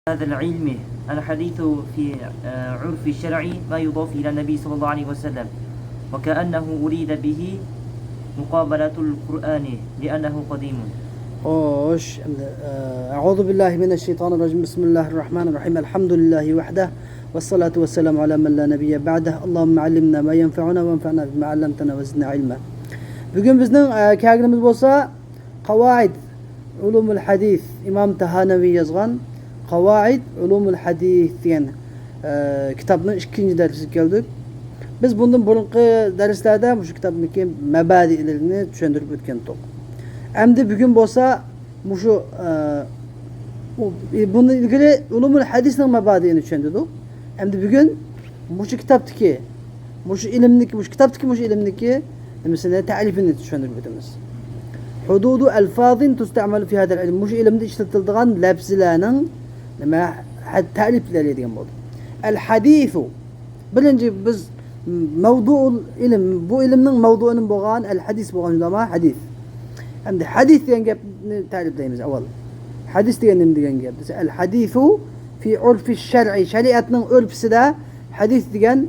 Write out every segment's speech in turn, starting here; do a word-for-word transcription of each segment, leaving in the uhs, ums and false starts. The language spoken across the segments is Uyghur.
هذا العلم. الحديث في، آه، عرف الشرع ما يضاف إلى النبي صلى الله عليه وسلم، وكأنه أريد به مقابلة القرآن لأنه قديم. خوش، ئەمدى، ئە، أعوذ بالله من الشيطان الرجيم. بسم الله الرحمن الرحيم. الحمد لله وحده، والصلاة والسلام على من لا نبي بعده. اللهم علمنا ما ينفعنا وانفعنا بما علمتنا وزدنا علما. بۈگۈن بىزنىڭ، ئە، كەلگىنىمىز بولسا، قاۋائىد ئۇلۇمۇل ھەدىس، ئىمام تاھانەۋى يازغان قاۋائىد ئۇلۇمۇل ھەدىس دېگەن، ئە، كىتابنىڭ ئىككىنچى دەرسىگە كەلدۇق. بىز بۇندىن بۇرۇنقى دەرسلەردە مۇشۇ كىتابنىڭكى مەبادىئلىرىنى چۈشەندۈرۈپ ئۆتكەنتۇق. ئەمدى بۈگۈن بولسا مۇشۇ، ئە، ئۇ، بۇندىن ئىلگىرى ئۇلۇمۇل ھەدىسنىڭ مەبادىئىنى چۈشەندۈردۇق. ئەمدى بۈگۈن مۇشۇ كىتابتىكى، مۇشۇ ئىلىمنىكى، مۇشۇ كىتابتىكى مۇشۇ ئىلىمنىكى نېمىسىنى، تەرىپىنى چۈشەندۈرۈپ ئۆتىمىز. حدود ألفاظ تستعمل في هذا العلم. مۇشۇ ئىلىمدە ئىشلىتىلىدىغان لەپزىلەرنىڭ نېمە، ھە-، تەرىپلىرى دېگەن بولدى. الحديث. بىرىنچى بىز مەۋدۇئۇل ئىلىم، بۇ ئىلىمنىڭ مەۋدۇئىنى بولغان، ئەل ھەدىس بولغان ئۆلەما ھەدىس. ئەمدى ھەدىس دېگەن گەپنى تەرىپلەيمىز ئاۋۋال. ھەدىس دېگەن نېمە دېگەن گەپ دېسە، الحديث في عرف الشرع، شەرىئەتنىڭ ئۆرپىسىدە ھەدىس دېگەن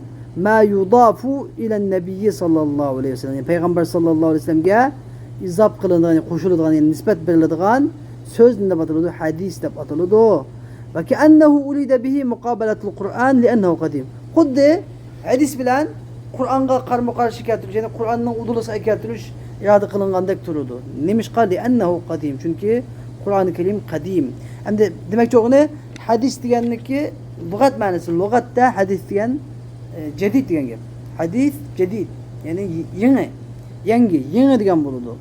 ما يضاف إلى النبي صلى الله عليه وسلم، يەنى پەيغەمبەر ساللاللاھۇ ئەلەيھى ۋەسەللەمگە ئىزاپ قىلىنىدىغان، يەنى قوشۇلىدىغان، يەنى نىسبەت بېرىلىدىغان سۆز نېمە دەپ ئاتىلىدۇ؟ ھەدىس دەپ ئاتىلىدۇ. وكأنه أريد به مقابلة القرآن لأنه قديم. خۇددى ھەدىس بىلەن قۇرئانغا قارمۇ قارشى كەلتۈرۈش، يەنى قۇرئاننىڭ ئۇدۇلىسىغا كەلتۈرۈش ئىرادە قىلىنغاندەك تۇرىدۇ. نېمىشقا؟ لأنه قديم، چۈنكى قۇرئانى كەرىم قەدىم. ئەمدى دېمەكچى بولغىنى، ھەدىس دېگەننىكى لۇغەت مەنىسى، لۇغەتتە ھەدىس دېگەن، ئە، جەدىد دېگەن گەپ. ھەدىس جەدىد، يەنى يېڭى، يەڭگى، يېڭى دېگەن بولىدۇ.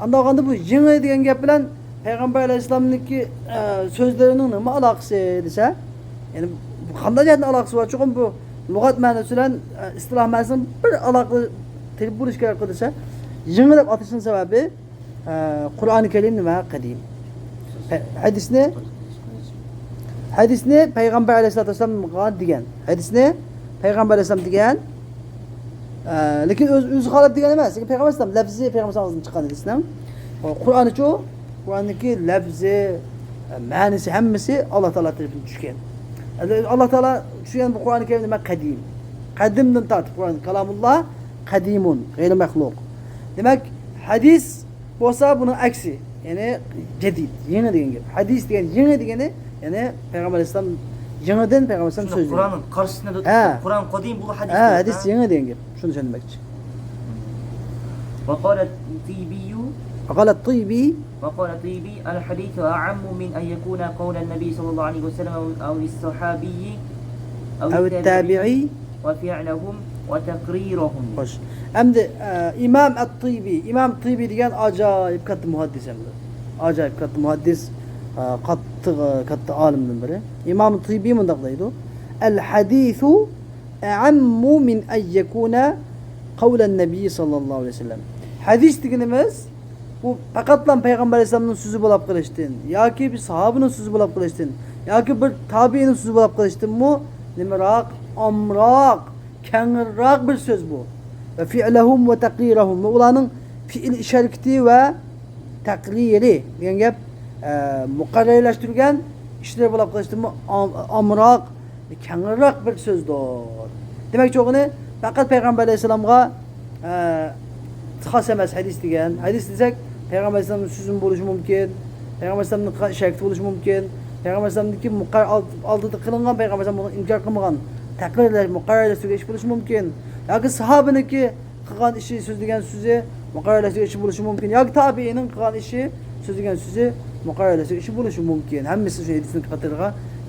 ئانداق بولغاندا بۇ يېڭى دېگەن گەپ بىلەن پەيغەمبەر ئەلەيھىسسالامنىڭكى، ئە، سۆزلىرىنىڭ نېمە ئالاقىسى دېسە، يەنى بۇ قانداق جەھەتتىن ئالاقىسى بار؟ چوقۇم بۇ لۇغەت مەنىسى بىلەن، ئە، ئىستىلاھ مەنىسىنىڭ بىر ئالاقە تېپىپ بولۇش كېرەك دېسە، يېڭى دەپ ئاتىشىنىڭ سەۋەبى، ئە، قۇرئانى كەرىم نېمە؟ قەدىم. ھە-، ھەدىسنى، ھەدىسنى پەيغەمبەر ئەلەيھىسسالاتۇ ۋەسسالام دېگەن. ھەدىسنى پەيغەمبەر ئەلەيھىسسالام دېگەن. ئە، لېكىن ئۆز-، ئۆزى خالاپ دېگەن ئەمەس. لېكىن پەيغەمبەر ئەلەيھىسسالام لەپزى پەيغەمبەر ئەلەيھىسسالامدىن چىققان ھەدىسنىڭ. قۇرئاننىچۇ؟ قۇرئاننىڭكى لەپزى، ئە، مەنىسى ھەممىسى ئاللا تائالا تەرىپىدىن چۈشكەن. ئاللا تائالا چۈشۈرگەن بۇ قۇرئانى كەرىم نېمە؟ قەدىم. قەدىمدىن تارتىپ قۇرئان كالامۇللا قەدىمۇن، غەيرى مەخلۇق. دېمەك، ھەدىس بولسا بۇنىڭ ئەكسى، يەنى جەدىد، يېڭى دېگەن گەپ. ھەدىس دېگەن يېڭى دېگىنى، يەنى پەيغەمبەر ئەلەيھىسسالام يېڭىدىن پەيغەمبەر ئەلەيھىسسالام شۇنداق، سۆزلىگەن. قۇرئاننىڭ قارشىسىنى ھە. قۇرئان قەدىم، بۇ ھەدىس ھە، دەپ. ھەدىس يېڭى دېگەن گەپ. شۇنى چۈشەندۈرمەكچى. وقال الطيبي، وقال الطيبي، وقال الطيبي: الحديث أعم من أن يكون قول النبي صلى الله عليه وسلم أو، أو الصحابي أو أو التابعي التابعي. وفعلهم وتقريرهم. خوش. ئەمدى، ئە، ئىمام ئەت-تىبى، ئىمام تىبى دېگەن ئاجايىپ كاتتا مۇھەددىس ئەمدى. ئاجايىپ كاتتا مۇھەددىس، ئە، قاتتىق، ئە، كاتتا ئالىمدىن بىرى. ئىمام تىبى مۇنداق دەيدۇ: الحديث أعم من أن يكون قول النبي صلى الله عليه وسلم. ھەدىس دېگىنىمىز، بۇ پەقەتلا پەيغەمبەر ئەلەيھىسسالامنىڭ سۆزى بولاپ قېلىشتىن ياكى بىر ساھابىنىڭ سۆزى بولاپ قېلىشتىن ياكى بىر تابىئىنىڭ سۆزى بولاپ قېلىشتىنمۇ نېمىراق، ئامراق، كەڭرىراق بىر سۆز بۇ. وفعلهم وتقريرهم، ۋە ئۇلارنىڭ پېئىل ئىش ھەرىكىتى ۋە تەقرىرى دېگەن گەپ، ئە، مۇقەررەرلەشتۈرگەن ئىشلىرى بولاپ قېلىشتىنمۇ ئام-، ئامراق، كەڭرىراق بىر سۆزدۇر. دېمەكچى بولغىنى، پەقەت پەيغەمبەر ئەلەيھىسسالامغا، ئە، خاس ئەمەس ھەدىس دېگەن. ھەدىس دېسەك، پەيغەمبەر ئەلەيھىسسالامنىڭ سۆزىمۇ بولۇشى مۇمكىن، پەيغەمبەر ئەلەيھىسسالامنىڭ قىلغان ئىش ھەرىكىتى بولۇشى مۇمكىن، پەيغەمبەر ئەلەيھىسسالامنىڭكى مۇقەر-، ئال-، ئالدىدا قىلىنغان، پەيغەمبەر ئەلەيھىسسالام بۇنى ئىنكار قىلمىغان، تەقرىرلەش، مۇقەررەرلەشتۈرگەن ئىش بولۇشى مۇمكىن. ياكى ساھابىنىڭكى قىلغان ئىشى، سۆزلىگەن سۆزى مۇقەررەرلەشتۈرگەن ئىشى بولۇشى مۇمكىن. ياكى تابىئىنىڭ قىلغان ئىشى، سۆزلىگەن سۆزى مۇقەررەرلەشتۈرگەن ئىشى بولۇشى مۇمكىن. ھەممىسى شۇ ھەدىسنىڭ قاتارىغا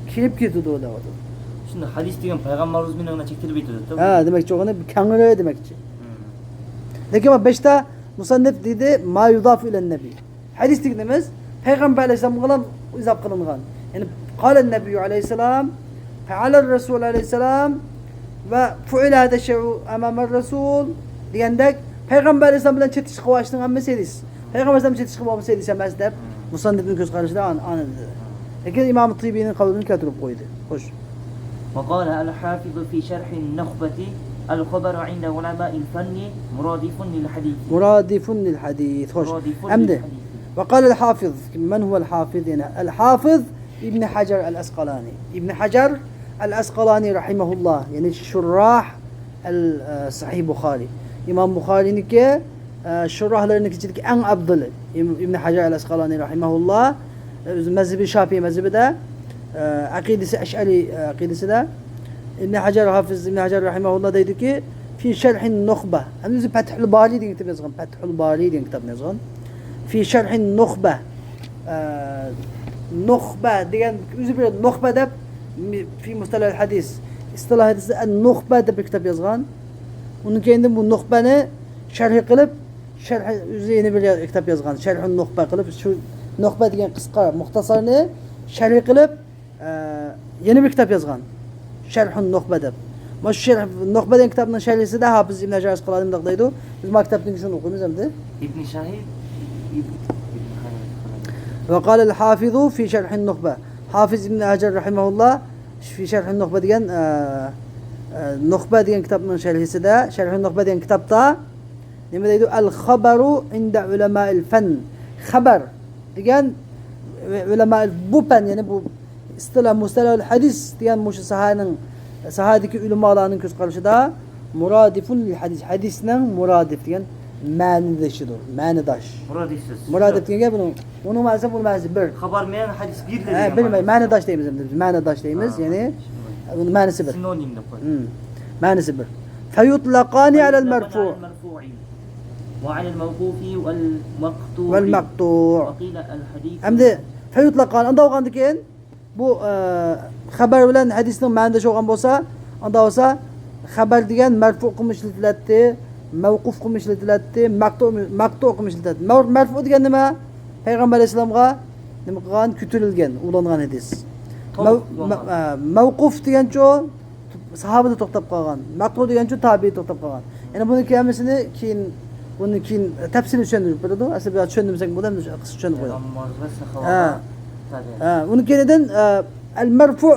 كىرىپ كېتىدۇ دەۋاتىدۇ. شۇنداق، ھەدىس دېگەن پەيغەمبىرىمىز بىلەن چەكلىنىپ كېتىدۇ. ھە، دېمەكچى بولغىنى كەڭرى دېمەكچى. لېكىن بۇ بەشتە مۇسەننىپ دېدى، ما يۇزافۇ ئىلەن نەبىي. ھەدىس دېگىنىمىز پەيغەمبەر ئەلەيھىسسالامغىلا ئىزاپ قىلىنغان. يەنى قالەن نەبىيۇ ئەلەيھىسسالام، فەئەلەر رەسۇل ئەلەيھىسسالام ۋە فۇئىلە ھەزە شەيئۇ ئەمامەر رەسۇل دېگەندەك پەيغەمبەر ئەلەيھىسسالام بىلەن چېتىشقا بار ئىشنىڭ ھەممىسى ھەدىس. پەيغەمبەر ئەلەيھىسسالام چېتىشقا بولمىسا ھەدىس ئەمەس دەپ مۇسەننىپنىڭ كۆز قارىشىدا ئانى، ئانى دېدى. لېكىن ئىمام تىبىينىڭ قەۋلىنى كەلتۈرۈپ قويدى. خوش. وقال الحافظ في شرح النخبة: الخبر عند علماء الفن مرادف للحديث. مرادف للحديث. خوش. مرادف للحديث. ئەمدى، وقال الحافظ. من هو الحافظ؟ يەنى ئەل ھافىز ئىبن ھەجەر ئەل ئەسقالانى. ئىبن ھەجەر ئەل ئەسقالانى رەھىمەھۇللا، يەنى شۇرراھ ئەل، ئە، سەھىھ بۇخارى. ئىمام بۇخارىنىڭكى، ئە، شۇرراھلىرىنىڭ ئىچىدىكى ئەڭ ئابدىلى. ئىم-، ئىبن ھەجەر ئەل ئەسقالانى رەھىمەھۇللا، ئۆزى مەزھىبى شافىئى مەزھىبىدە، ئە، ئەقىدىسى ئەشئەرى ئەقىدىسىدە. ئىبن ھەجەر، ھافىز ئىبن ھەجەر رەھىمەھۇللا دەيدۇكى، في شرح النخبة. ئەمدى ئۆزى فەتھۇل بارى دېگەن كىتاب يازغان. فەتھۇل بارى دېگەن كىتابنى يازغان. في شرح النخبة. ئە، نۇخبە دېگەن، ئۆزى بىر نۇخبە دەپ، في مصطلح الحديث، ئىستىلاھ ھەدىستە ئەن نۇخبە دەپ بىر كىتاب يازغان. ئۇنىڭ كەينىدىن بۇ نۇخبەنى شەرھ قىلىپ، شەرھ ئۆزى يەنە بىر كىتاب يازغان. شەرھۇن نۇخبە قىلىپ، شۇ نۇخبە دېگەن قىسقا مۇختەسارنى شەرھ قىلىپ، ئە، يەنە بىر كىتاب يازغان. شەرھۇن نۇخبە دەپ. مانا شۇ شەرھ، نۇخبە دېگەن كىتابنىڭ شەرھىسىدە ھاپىز ئىبن ھەجەر ئەسقالانى مۇنداق دەيدۇ. بىز ما كىتابتىن شۇنى ئوقۇيمىز ئەمدى. ئىبن شاھىد، ئىبن، ئىبن ھەجەر ئەسقالانى. وقال الحافظ في شرح النخبة. ھافىز ئىبن ھەجەر رەھىمەھۇللا في شرح النخبة دېگەن، ئە، ئە، نۇخبە دېگەن كىتابنىڭ شەرھىسىدە، شەرھۇن نۇخبە دېگەن كىتابتا نېمە دەيدۇ؟ الخبر عند علماء الفن. خەبەر دېگەن ئۆلەما بۇ پەن، يەنى بۇ ئىستىلاھ، مۇستەلەھۇل ھەدىس دېگەن مۇشۇ ساھەنىڭ، ساھەدىكى ئۆلىمالارنىڭ كۆز قارىشىدا مۇرادىفۇن لىل ھەدىس، ھەدىسنىڭ مۇرادىف دېگەن مەنىدىشىدۇر، مەنىداش. مۇرادىف سۆز. مۇرادىف دېگەن گەپ بۇنىڭ، ئۇنىڭ مەنىسى، بۇنىڭ مەنىسى بىر. خەبەر بىلەن ھەدىس بىر دېگەن بىر، مەنىداش دەيمىز ئەمدى بىز، مەنىداش دەيمىز، ھە، يەنى بۇنىڭ مەنىسى بىر. سىنونىم دەپ قويدۇم. مەنىسى بىر. فيطلقان على المرفوع. وعلى الموقوف والمقطوع. والمقطوع. وقيل الحديث. ئەمدى فيطلقان ئانداق بولغاندىكىن، بۇ، ئە، خەبەر بىلەن ھەدىسنىڭ مەنىدىشى بولغان بولسا، ئانداق بولسا خەبەر دېگەن مەرفۇ قىلمىش ئىشلىتىلەتتى، مەۋقۇف قىلمىش ئىشلىتىلەتتى، مەقتۇ، مەقتۇ قىلمىش ئىشلىتىلەتتى. مەر-، مەرفۇ دېگەن نېمە؟ پەيغەمبەر ئەلەيھىسسالامغا نېمە قىلغان؟ كۆتۈرۈلگەن، ئۇلانغان ھەدىس. توق مەۋ-، مە-، ئە، مەۋقۇف دېگەنچۇ؟ ساھابىدە توختاپ قالغان. مەقتۇ دېگەنچۇ تابىئىي توختاپ قالغان. يەنى بۇنىڭ ھەممىسىنى كېيىن، بۇنى كېيىن تەپسىلىي چۈشەندۈرۈپ بېرىدۇ. ئەسلى بۇ يەردە چۈشەندۈرمىسەك بولىدۇ، ئەمدى قىسقا چۈشەندۈرۈپ قويايلى. ھە. ھە، ئۇنىڭ كەينىدىن، ئە، ئەل مەرفۇ،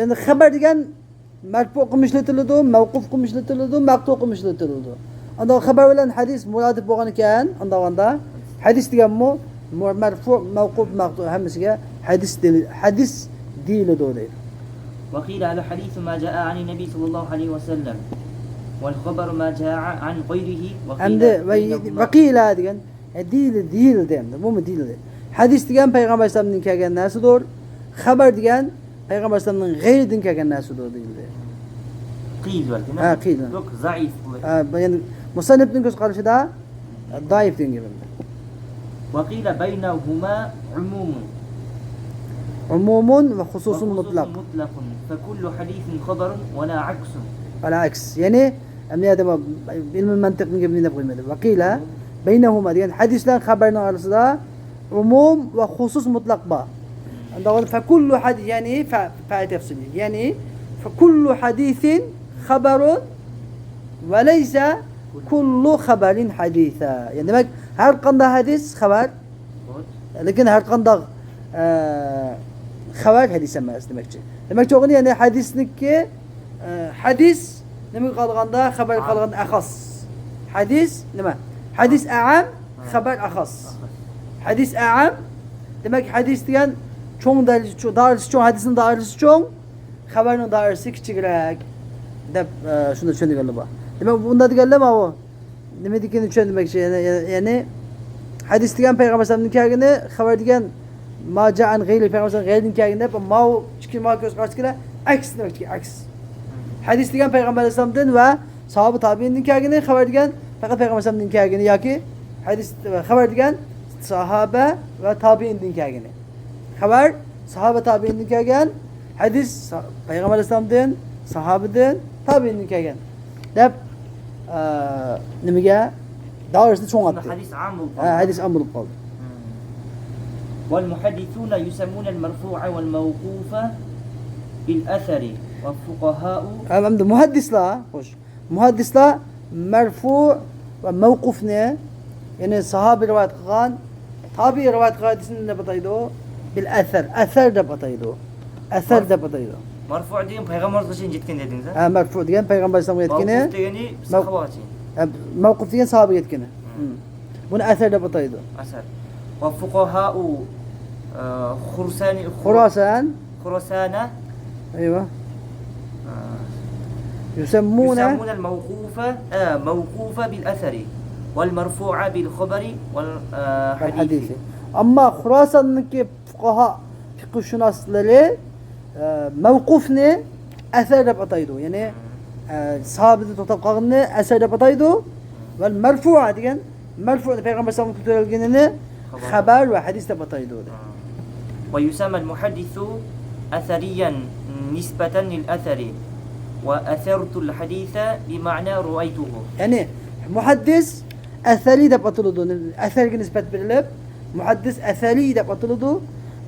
يەنى خەبەر دېگەن مەرفۇ قىلمىش ئىشلىتىلىدۇ، مەۋقۇف قىلمىش ئىشلىتىلىدۇ، مەقتۇ قىلمىش ئىشلىتىلىدۇ. ئانداق خەبەر بىلەن ھەدىس مۇرادىپ بولغان ئىكەن، ئانداق ئاندا ھەدىس دېگەنمۇ مۇ-، مەرفۇ، مەۋقۇف، مەقتۇ ھەممىسىگە ھەدىس دېيىل-، ھەدىس دېيىلىدۇ دەيدۇ. وقيل الحديث ما جاء عن النبي صلى الله عليه وسلم، والخبر ما جاء عن غيره، وقيل ئەمدى ۋە-، بينهما. ۋەقىلە دېگەن، ئە، دېيىلدى، دېيىلدى ئەمدى، بۇمۇ دېيىلدى. ھەدىس دېگەن پەيغەمبەر ئەلەيھىسسالامدىن كەلگەن نەرسىدۇر. خەبەر دېگەن پەيغەمبەر ئەلەيھىسسالامنىڭ غەيرىدىن كەلگەن نەرسىدۇر دېيىلدى. قىيىن بەلكى، ھە، قىيىن. يوق، زەئىپ بۇ. ھە، بۇ يەنى مۇسەننىپنىڭ كۆز قارىشىدا، ھە، زەئىپ دېگەن گەپ ئەمدى. وقيل بينهما عموم. عموم وخصوص مطلق. مطلق. فكل حديث خبر ولا عكس. ولا عكس. يەنى، ئەمدى يەردە بۇ ئىلمىي مەنتىقنىڭ گېپىنى دەپ قويمىدى. وقيل بينهما دېگەن ھەدىس بىلەن خەبەرنىڭ ئارىسىدا ئومۇم ۋە خۇسۇس مۇتلەق بار. ئانداق بولسا فەكۇللۇ ھەدىس، يەنى فە، فە تەفسىلى. يەنى فەكۇللۇ ھەدىسىن خەبەرۇن ۋە لەيسە كۇللۇ خەبەرىن ھەدىسە. يەنى دېمەك، ھەر قانداق ھەدىس خەۋەر، لېكىن ھەر قانداق، ئە، خەۋەر ھەدىس ئەمەس دېمەكچى. دېمەكچى بولغىنى، يەنى ھەدىسنىڭكى، ئە، ھەدىس نېمىگە قالغاندا، خەۋەرگە قالغاندا ئەخەس. ھەدىس نېمە؟ ھەدىس ئەئام، خەۋەر ئەخەس. ھەدىس ئەئام، دېمەك، ھەدىس دېگەن چوڭ دەرىجە، چوڭ، دائىرىسى چوڭ، ھەدىسنىڭ دائىرىسى چوڭ، خەۋەرنىڭ دائىرىسى كىچىكرەك دەپ، ئە، شۇنداق چۈشەندۈرگەنلەر بار. دېمەك، بۇنداق دېگەنلەر ماۋۇ. نېمىدىكىنى چۈشەندۈرمەكچى، يەنى، يەنى، يەنى ھەدىس دېگەن پەيغەمبەر ئەلەيھىسسالامدىن كەلگىنى، خەۋەر دېگەن ما جاء عن غەيرى، پەيغەمبەر ئەلەيھىسسالام غەيرىدىن كەلگىنى دەپ، ماۋۇ ئىككى، ماۋۇ كۆز قاراشتىكىلەر ئەكس دېمەكچى، ئەكس. ھەدىس دېگەن پەيغەمبەر ئەلەيھىسسالامدىن ۋە ساھابە تابىئىندىن كەلگىنى، خەۋەر دېگەن پەقەت پەيغەمبەر ئەلەيھىسسالامدىن كەلگىنى ياكى ھەدىس، خەۋەر دېگەن ساھابە ۋە تابىئىندىن كەلگىنى. خەۋەر ساھابە تابىئىندىن كەلگەن، ھەدىس سا، پەيغەمبەر ئەلەيھىسسالامدىن، ساھابىدىن، تابىئىندىن كەلگەن دەپ، ئە، نېمىگە؟ دائىرىسىنى چوڭايتتى. ھەدىس ئام بولۇپ قالدى. ھە، ھەدىس ئام بولۇپ قالدى. والمحدثون يسمون المرفوع والموقوف بالأثر، والفقهاء. ھە، ئەمدى مۇھەددىسلار، خوش. مۇھەددىسلار مەرفۇ ۋە مەۋقۇفنى، يەنى ساھابە رىۋايەت قىلغان، تابىئىي رىۋايەت قىلغان ھەدىسنى نېمە دەپ ئاتايدۇ؟ بىل ئەسەر، ئەسەر دەپ ئاتايدۇ. ئەسەر دەپ ئاتايدۇ. مەرفۇ دېگەن پەيغەمبەرگىچە يەتكەن دېدىڭىز، ھە؟ ھە، مەرفۇ دېگەن پەيغەمبەر ئەلەيھىسسالامغا يەتكىنى. مەۋقۇف دېگىنى مەۋ، ساھابىغىچە. ھە، مەۋقۇف دېگەن ساھابىغا يەتكىنى. ھىم. بۇنى ئەسەر دەپ ئاتايدۇ. ئەسەر. والفقهاء، آه، خرسان، خر-، خراسان. خرسان. أيوة. آه، يسمون. يسمون الموقوف، آه، موقوف بالأثر، والمرفوع بالخبر، وال، آه، الحديث. حديث. ئەمما خۇراساننىڭكى فۇقاھا، فىقىھشۇناسلىرى، ئە، مەۋقۇفنى ئەسەر دەپ ئاتايدۇ. يەنى، ئە، ساھابىدە توختاپ قالغىنىنى ئەسەر دەپ ئاتايدۇ. ۋەل مەرفۇئە دېگەن، مەرفۇئنى پەيغەمبەر ئەلەيھىسسالامغا كۆتۈرۈلگىنىنى خەۋەر. خەۋەر ۋە ھەدىس دەپ ئاتايدۇ. ويسمى المحدث أثريا نسبة للأثر، وأثرت الحديث بمعنى رأيته. يەنى مۇھەددىس ئەسەرىي دەپ ئاتىلىدۇ. ئەسەرگە نىسبەت بېرىلىپ، مۇھەددىس ئەسەرىي دەپ ئاتىلىدۇ.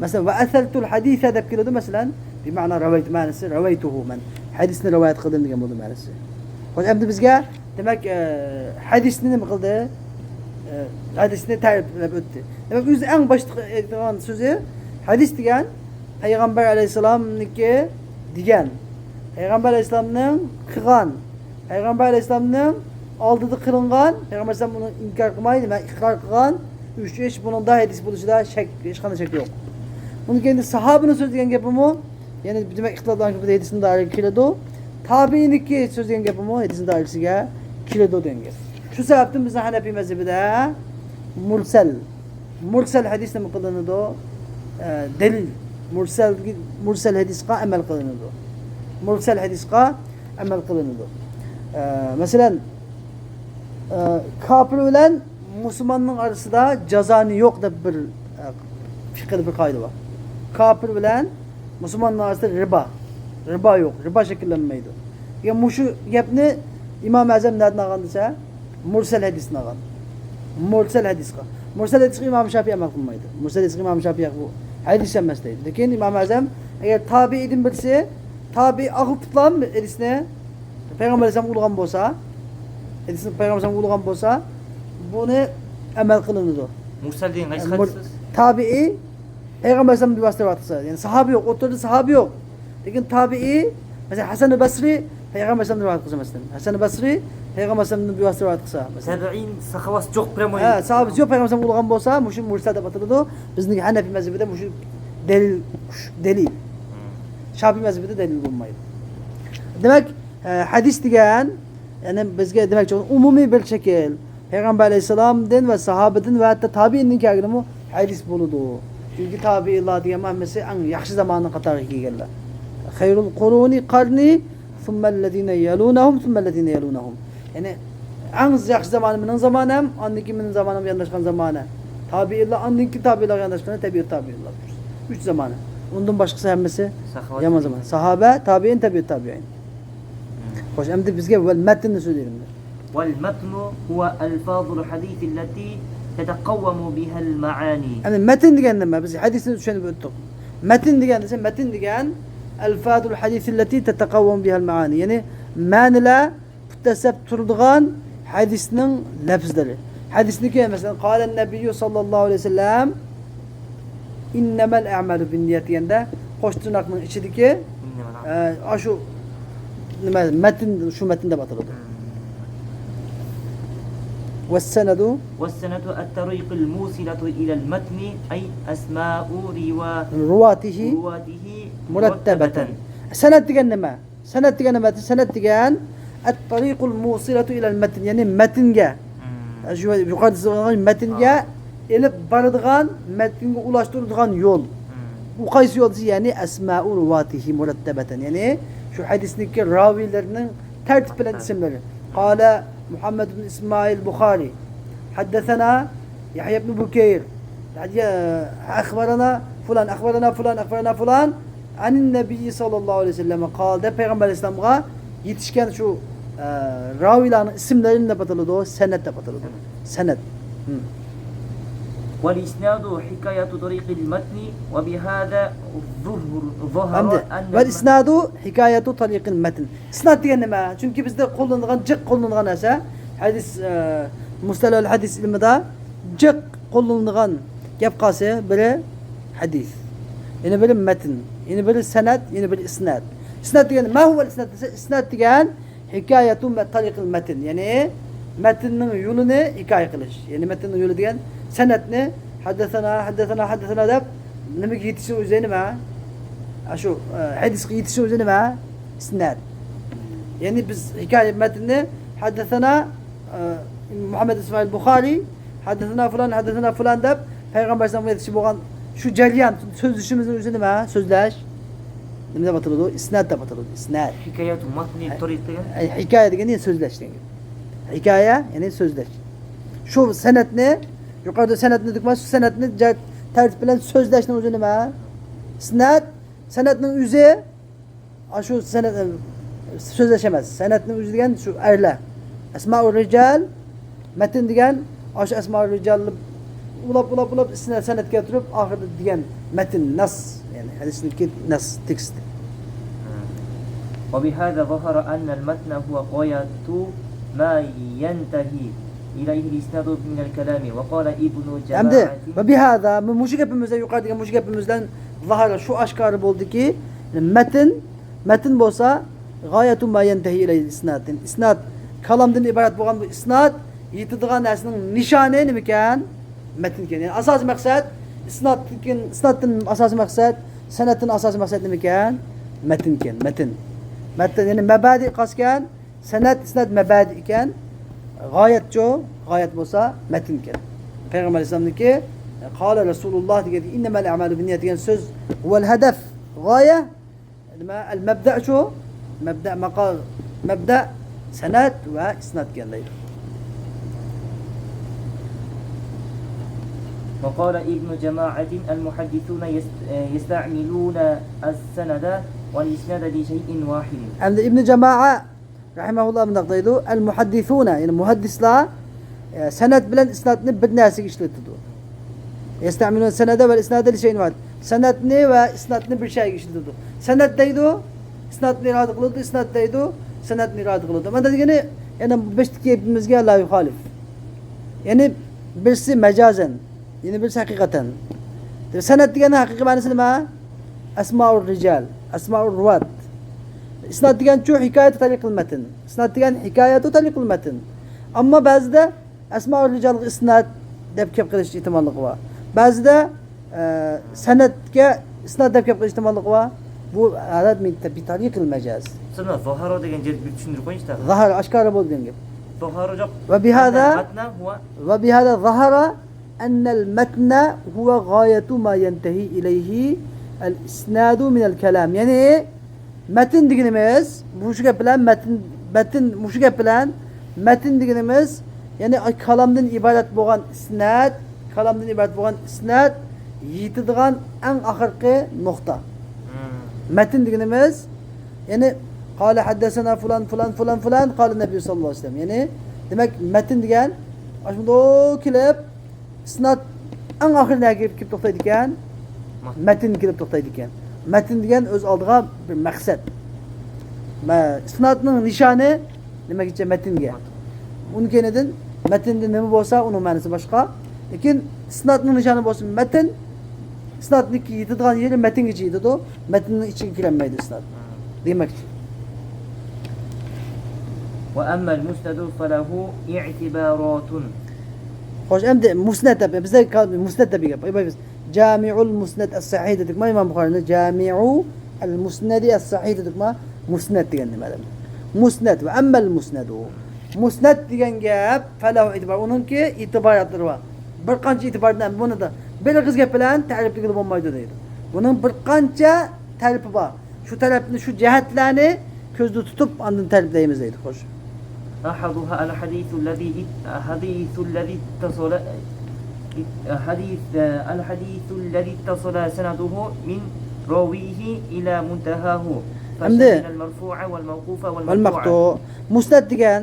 مەسىلەن، ۋە ئەسەرتۇل ھەدىسە دەپ كېلىدۇ. مەسىلەن، بىمەنا رەۋەيتۇ مەنىسى، رەۋەيتۇھۇ، مەن ھەدىسنى رىۋايەت قىلدىم دېگەن بولىدۇ مەنىسى. خوش، ئەمدى بىزگە، دېمەك، ئە، ھەدىسنى نېمە قىلدى؟ ئە، ھەدىسنى تەرىپلەپ ئۆتتى. دېمەك، ئۆزى ئەڭ باشتا ئېيتىدىغان سۆزى، ھەدىس دېگەن پەيغەمبەر ئەلەيھىسسالامنىڭكى دېگەن، پەيغەمبەر ئەلەيھىسسالامنىڭ قىلغان، پەيغەمبەر ئەلەيھىسسالامنىڭ ئالدىدا قىلىنغان، پەيغەمبەر ئەلەيھىسسالام ئۇنى ئىنكار قىلماي، دېمەك، ئىقرار قىلغان ئۈچ ئىش، بۇنىڭدا ھەدىس بولۇشىدا شەك، ھېچقانداق شەك يوق. بۇنىڭ كەينىدە ساھابىنى سۆزلىگەن گېپىمۇ، يەنى دېمەك، ئىختىلاپلارنىڭ كۆپىدە ھەدىسنىڭ دائىرىگە كىرىدۇ. تابىئىنىڭكى سۆزلىگەن گېپىمۇ ھەدىسنىڭ دائىرىسىگە كىرىدۇ دېگەن گەپ. شۇ سەۋەبتىن بىزنىڭ ھەنەپىي مەزھىپىدە مۇرسەل، مۇرسەل ھەدىس نېمە قىلىنىدۇ؟ ئە، دەلىل. مۇرسەل، مۇرسەل ھەدىسقا ئەمەل قىلىنىدۇ. مۇرسەل ھەدىسقا ئەمەل قىلىنىدۇ. ئە، مەسىلەن، ئە، كاپىر بىلەن مۇسۇلماننىڭ ئارىسىدا جازانى يوق دەپ بىر، ئە، فىقھىدا بىر قائىدە بار. كاپىر بىلەن مۇسۇلماننىڭ ئارىسىدا رىبا، رىبا يوق، رىبا شەكىللەنمەيدۇ. يا مۇشۇ گەپنى ئىمام ئەزەم نەدىن ئالغان دېسە، مۇرسەل ھەدىستىن ئالغان. مۇرسەل ھەدىسقا. مۇرسەل ھەدىسقا ئىمام شافىي ئەمەل قىلمايدۇ. مۇرسەل ھەدىسقا ئىمام شافىي بۇ ھەدىس ئەمەس دەيدۇ. لېكىن ئىمام ئەزەم، ئەگەر تابىئىدىن بىرسى، تابىئى ئاغلىتىپلا ھەدىسنى پەيغەمبەر ئەلەيھىسسالام ئۇلىغان بولسا، ھەدىسنى پەيغەمبەر ئەلەيھىسسالام ئۇلىغان بولسا، بۇنى ئەمەل قىلىنىدۇ. مۇرسەل دېگەن قايسى مۇر-، ھەدىس؟ تابىئى پەيغەمبەر ئەلەيھىسسالام بىۋاسىتە رىۋايەت قىلسا، يەنى ساھابە يوق، ئوتتۇرىدا ساھابە يوق. لېكىن تابىئى، مەسىلەن، ھەسەن بەسرى پەيغەمبەر ئەلەيھىسسالامدىن رىۋايەت قىلسا، مەسىلەن، ھەسەن بەسرى پەيغەمبەر ئەلەيھىسسالامدىن بىۋاسىتە رىۋايەت قىلسا، مەسىلەن. تابىئىن ساھابىسى يوق، پراموي. ھە، ساھابىسى يوق، پەيغەمبەر ئەلەيھىسسالام ئۇلىغان بولسا، مۇشۇ مۇرسەل دەپ ئاتىلىدۇ. بىزنىڭ ھەنەفىي مەزھىپىدە مۇشۇ دەلىل، دەلىل. شافىي مەزھىپىدە دەلىل بولمايدۇ. دېمەك، ئە، ھەدىس دېگەن، يەنى بىزگە دېمەكچى بولغان ئومۇمىي بىر شەكىل. پەيغەمبەر ئەلەيھىسسالامدىن ۋە ساھابىدىن ۋە ھەتتا تابىئىندىن كەلگىنىمۇ ھەدىس بولىدۇ. چۈنكى تابىئىلار دېگەن ھەممىسى ئەڭ ياخشى زاماننىڭ قاتارىغا كىرگەنلەر. خەيرۇل قۇرۇنى قەرنى، سۇممەللەزىنە يەلۇنەھۇم، سۇممەللەزىنە يەلۇنەھۇم. يەنى ئەڭ ياخشى زامانى مېنىڭ زامانەم، ئاندىن كېيىن مېنىڭ زامانەمگە يانداشقان زامانە. تابىئىلار، ئاندىن كېيىن تابىئىلارغا يانداشقىنى تەبىئۇت تابىئىنلار. ئۈچ زامانە. ئۇندىن باشقىسى ھەممىسى يامان زامانە. ساھابە، تابىئىن، تەبىئۇت تابىئىن. خوش، ئەمدى بىزگە ۋەل مەتننى سۆزلەيلى. والمتن هو ألفاظ الحديث التي تتقوم بها المعاني. ئەمدى مەتن دېگەن نېمە؟ بىز ھەدىسنى چۈشەنىپ ئۆتتۇق. مەتن دېگەن دېسە، مەتن دېگەن ألفاظ الحديث التي تتقوم بها المعاني. يەنى مەنىلەر پۇت دەسسەپ تۇرىدىغان ھەدىسنىڭ لەپزلىرى. ھەدىسنىڭكى، مەسىلەن، قال النبي صلى الله عليه وسلم إنما الأعمال بالنيات دېگەندە، قوش تىرناقنىڭ ئىچىدىكى، ئە، ئاشۇ نېمە، مەتن، شۇ مەتن دەپ ئاتىلىدۇ. والسند. والسند الطريق الموصلة إلى المتن، أي أسماء روا-، رواته. رواته مرتبة. مرتبة. سەنەد دېگەن نېمە؟ سەنەد دېگەن نېمە؟ سەنەد دېگەن الطريق الموصلة إلى المتن، يەنى مەتنگە، شۇ يۇقىرىدا سۆزلەنگەن مەتنگە ئېلىپ بارىدىغان، مەتنگە ئۇلاشتۇرىدىغان يول. بۇ قايسى يول دېسە، يەنى أسماء رواته مرتبة، يەنى شۇ ھەدىسنىڭكى راۋىيلىرىنىڭ تەرتىپ بىلەن ئىسىملىرى. قال محمد بن إسماعيل البخاري، حدثنا يحيى بن بكير، أخبرنا فلان، أخبرنا فلان، أخبرنا فلان عن النبي صلى الله عليه وسلم قال دەپ پەيغەمبەر ئەلەيھىسسالامغا يېتىشكەن شۇ، ئە، راۋىيلارنىڭ ئىسىملىرى نېمە دەپ ئاتىلىدۇ؟ سەنەد دەپ ئاتىلىدۇ. سەنەد. والإسناد حكاية طريق المتن وبهذا ظهر، ظهر ئەمدى، أن والإسناد حكاية طريق المتن. ئىسناد دېگەن نېمە؟ چۈنكى بىزدە قوللىنىدىغان، جىق قوللىنىدىغان نەرسە، ھەدىس، ئە، مۇستەلەھۇل ھەدىس ئىلمىدا جىق قوللىنىدىغان گەپ قالسا، بىرى ھەدىس، يەنە بىرى مەتن، يەنە بىرى سەنەد، يەنە بىرى ئىسناد. ئىسناد دېگەن، ما هو الإسناد دېسە، ئىسناد دېگەن ھېكايەتۇ مە-، تەرىقىل مەتن، يەنى مەتننىڭ يولىنى ھېكايە قىلىش. يەنى مەتننىڭ يولى دېگەن سەنەدنى ھەددەسەنا، ھەددەسەنا، ھەددەسەنا دەپ نېمىگە يېتىشنىڭ ئۆزى نېمە؟ ئاشۇ، ئە، ھەدىسكە يېتىشنىڭ ئۆزى نېمە؟ ئىسناد. يەنى بىز ھېكايە مەتنىنى، ھەددەسەنا، ئە، مۇھەممەد ئىسمائىل بۇخارىي، ھەددەسەنا فۇلان، ھەددەسەنا فۇلان دەپ پەيغەمبەر ئەلەيھىسسالامغا يېتىشى بولغان شۇ جەريان، سۆزلىشىمىزنىڭ ئۆزى نېمە؟ سۆزلەش. نېمە دەپ ئاتىلىدۇ؟ ئىسناد دەپ ئاتىلىدۇ. ئىسناد. ھېكايەتۇ مەتنى تۇرۇق دېگەن؟ ئە، ھېكايە دېگەن يەنە سۆزلەش دېگەن گەپ. ھېكايە، يەنى سۆزلەش. شۇ سەنەدنى، يۇقىرىدا سەنەدنى دېدۇق، شۇ سەنەدنى جە-، تەرتىپ بىلەن سۆزلەشنىڭ ئۆزى نېمە؟ ئىسناد. سەنەدنىڭ ئۆزى، ئاشۇ سەنەد، سۆزلەش ئەمەس. سەنەدنىڭ ئۆزى دېگەن شۇ ئەرلەر. ئەسمائۇر رىجال، مەتن دېگەن، ئاشۇ ئەسمائۇر رىجالنى ئۇلاپ، ئۇلاپ، ئۇلاپ، ئىسناد، سەنەد كەلتۈرۈپ، ئاخىرىدا دېگەن مەتن، نەس، يەنى ھەدىسنىڭكى نەس، تېكىست. وبهذا ظهر أن المتن هو غاية ما ينتهي إليه الإسناد من الكلام، وقال ابن ئەمدى، جماعة. وبهذا، مۇشۇ گېپىمىزدە، يۇقىرىدا دېگەن مۇشۇ گېپىمىزدىن ظاھىر، شۇ ئاشكارا بولدىكى، مەتن، مەتن بولسا، غاية ما ينتهي إليه الإسناد. ئىسناد، كالامدىن ئىبارەت بولغان بۇ ئىسناد يېتىدىغان نەرسىنىڭ نىشانى نېمىكەن؟ مەتنكەن. يەنى ئاساسىي مەقسەت، ئىسنادتىن، ئىسنادتىن ئاساسىي مەقسەت، سەنەدتىن ئاساسىي مەقسەت نېمىكەن؟ مەتنكەن، مەتن. مەتن، يەنى مەبەدىئ قايسىكەن؟ سەنەد، ئىسناد، مەبەدىئكەن. غايەتچۇ؟ غايەت بولسا مەتنكەن. پەيغەمبەر ئەلەيھىسسالامنىڭكى، قال رسول الله دېگەن، إنما الأعمال بالنيات دېگەن سۆز، ھۇۋەل ھەدەف، غايە، نېمە، ئەل مەبدەئچۇ؟ مەبدەئ، ماقال، مەبدەئ، سەنەد ۋە ئىسنادكەن دەيدۇ. وقال ابن جماعة المحدثون يست-، يستعملون السند والإسناد لشيء واحد. ئەمدى ئىبنى جامائە رەھىمەھۇللا مۇنداق دەيدۇ، ئەل مۇھەددىسۇنە، يەنى مۇھەددىسلار، ئە، سەنەد بىلەن ئىسنادنى بىر نەرسىگە ئىشلىتىدۇ. يەستەمىلۇنە سەنەدە ۋەل ئىسنادە لىشەيئىن ۋاھىد. سەنەدنى ۋە ئىسنادنى بىر شەيگە ئىشلىتىدۇ. سەنەد دەيدۇ، ئىسنادنى ئىرادە قىلىدۇ، ئىسناد دەيدۇ، سەنەدنى ئىرادە قىلىدۇ. مانا دېگىنى، يەنە بۇ بېشىدىكى گېپىمىزگە لا يۇخالىف. يەنى بىرسى مەجازەن، يەنە بىرسى ھەقىقەتەن. سەنەد دېگەننىڭ ھەقىقىي مەنىسى نېمە؟ ئەسمائۇر رىجال، ئەسمائۇر رۇۋات. ئىسناد دېگەنچۇ ھېكايەتۇ تەرىقىل مەتن. ئىسناد دېگەن ھېكايەتۇ تەرىقىل مەتن. ئەمما بەزىدە ئەسمائۇر رىجالغا ئىسناد دەپ كەپ قېلىش ئېھتىماللىقى بار. بەزىدە، ئە، سەنەدكە ئىسناد دەپ كەپ قېلىش ئېھتىماللىقى بار. بۇ ھالەت مىن تە-، بىتەرىقىل مەجاز. سىلەر زاھارا دېگەن جەرگە بىر چۈشەندۈرۈپ قويۇڭ ئىشتا. زاھار ئاشكارا بولدى دېگەن گەپ. زاھارا جاق. ۋە بىھازا، مەتنە ھۇۋە. ۋە بىھازا زاھارا ئەننەل مەتنە ھۇۋە غايەتۇ ما يەنتەھى ئىلەيھى ئەل ئىسنادۇ مىنەل كەلام. يەنى، مەتن دېگىنىمىز، مۇشۇ گەپ بىلەن مەتن، مەتن، مۇشۇ گەپ بىلەن مەتن دېگىنىمىز، يەنى كالامدىن ئىبارەت بولغان ئىسناد، كالامدىن ئىبارەت بولغان ئىسناد يېتىدىغان ئەڭ ئاخىرقى نۇقتا. مەتن دېگىنىمىز، يەنى، قال حدثنا فلان، فلان، فلان، فلان، قال النبي صلى الله عليه وسلم. يەنى، دېمەك، مەتن دېگەن، ئاشۇنداق كېلىپ، ئىسناد ئەڭ ئاخىرى نەگە كېلىپ توختايدىكەن؟ مەتن كېلىپ توختايدىكەن. مەتن دېگەن ئۆز ئالدىغا بىر مەقسەت. مە-، ئىسنادنىڭ نىشانى نېمىگىچە؟ مەتنگە. ئۇنىڭ كەينىدىن مەتندە نېمە بولسا، ئۇنىڭ مەنىسى باشقا. لېكىن ئىسنادنىڭ نىشانى بولسا مەتن، ئىسنادنىڭكى يېتىدىغان يېرى مەتنگىچە يېتىدۇ. مەتننىڭ ئىچىگە كىرەلمەيدۇ ئىسناد. دېمەكچى. وأما المسند فله اعتبارات. خوش، ئەمدى مۇسنەد دەپ، بىزدە مۇسنەد دەپ گەپ. جامعۇل مۇسنەد ئەس سەھىھ دېدۇقما ئىمام بۇخارىنى؟ جامعۇ ئەل مۇسنەدى ئەس سەھىھ دېدۇقما؟ مۇسنەد دېگەن نېمە دەپ؟ مۇسنەد ۋە ئەممەل مۇسنەدۇ. مۇسنەد دېگەن گەپ، فەلەھۇ ئېتىبار، ئۇنىڭكى ئېتىباراتلىرى بار. بىر قانچە ئېتىباردىن بۇنى دا بىر ئېغىز گەپ بىلەن تەرىپلىگىلى بولمايدۇ دەيدۇ. بۇنىڭ بىر قانچە تەرىپى بار. شۇ تەرەپنى، شۇ جەھەتلەرنى كۆزدە تۇتۇپ، ئاندىن تەرىپلەيمىز دەيدۇ. خوش. أحدها الحديث الذي ات-، الحديث الذي اتصل، الحديث، الحديث الذي اتصل سنده من راويه إلى منتهاه، ئەمدى فشمل المرفوع والموقوف والمقطوع. ۋەلمەقتۇ. مۇسنەد دېگەن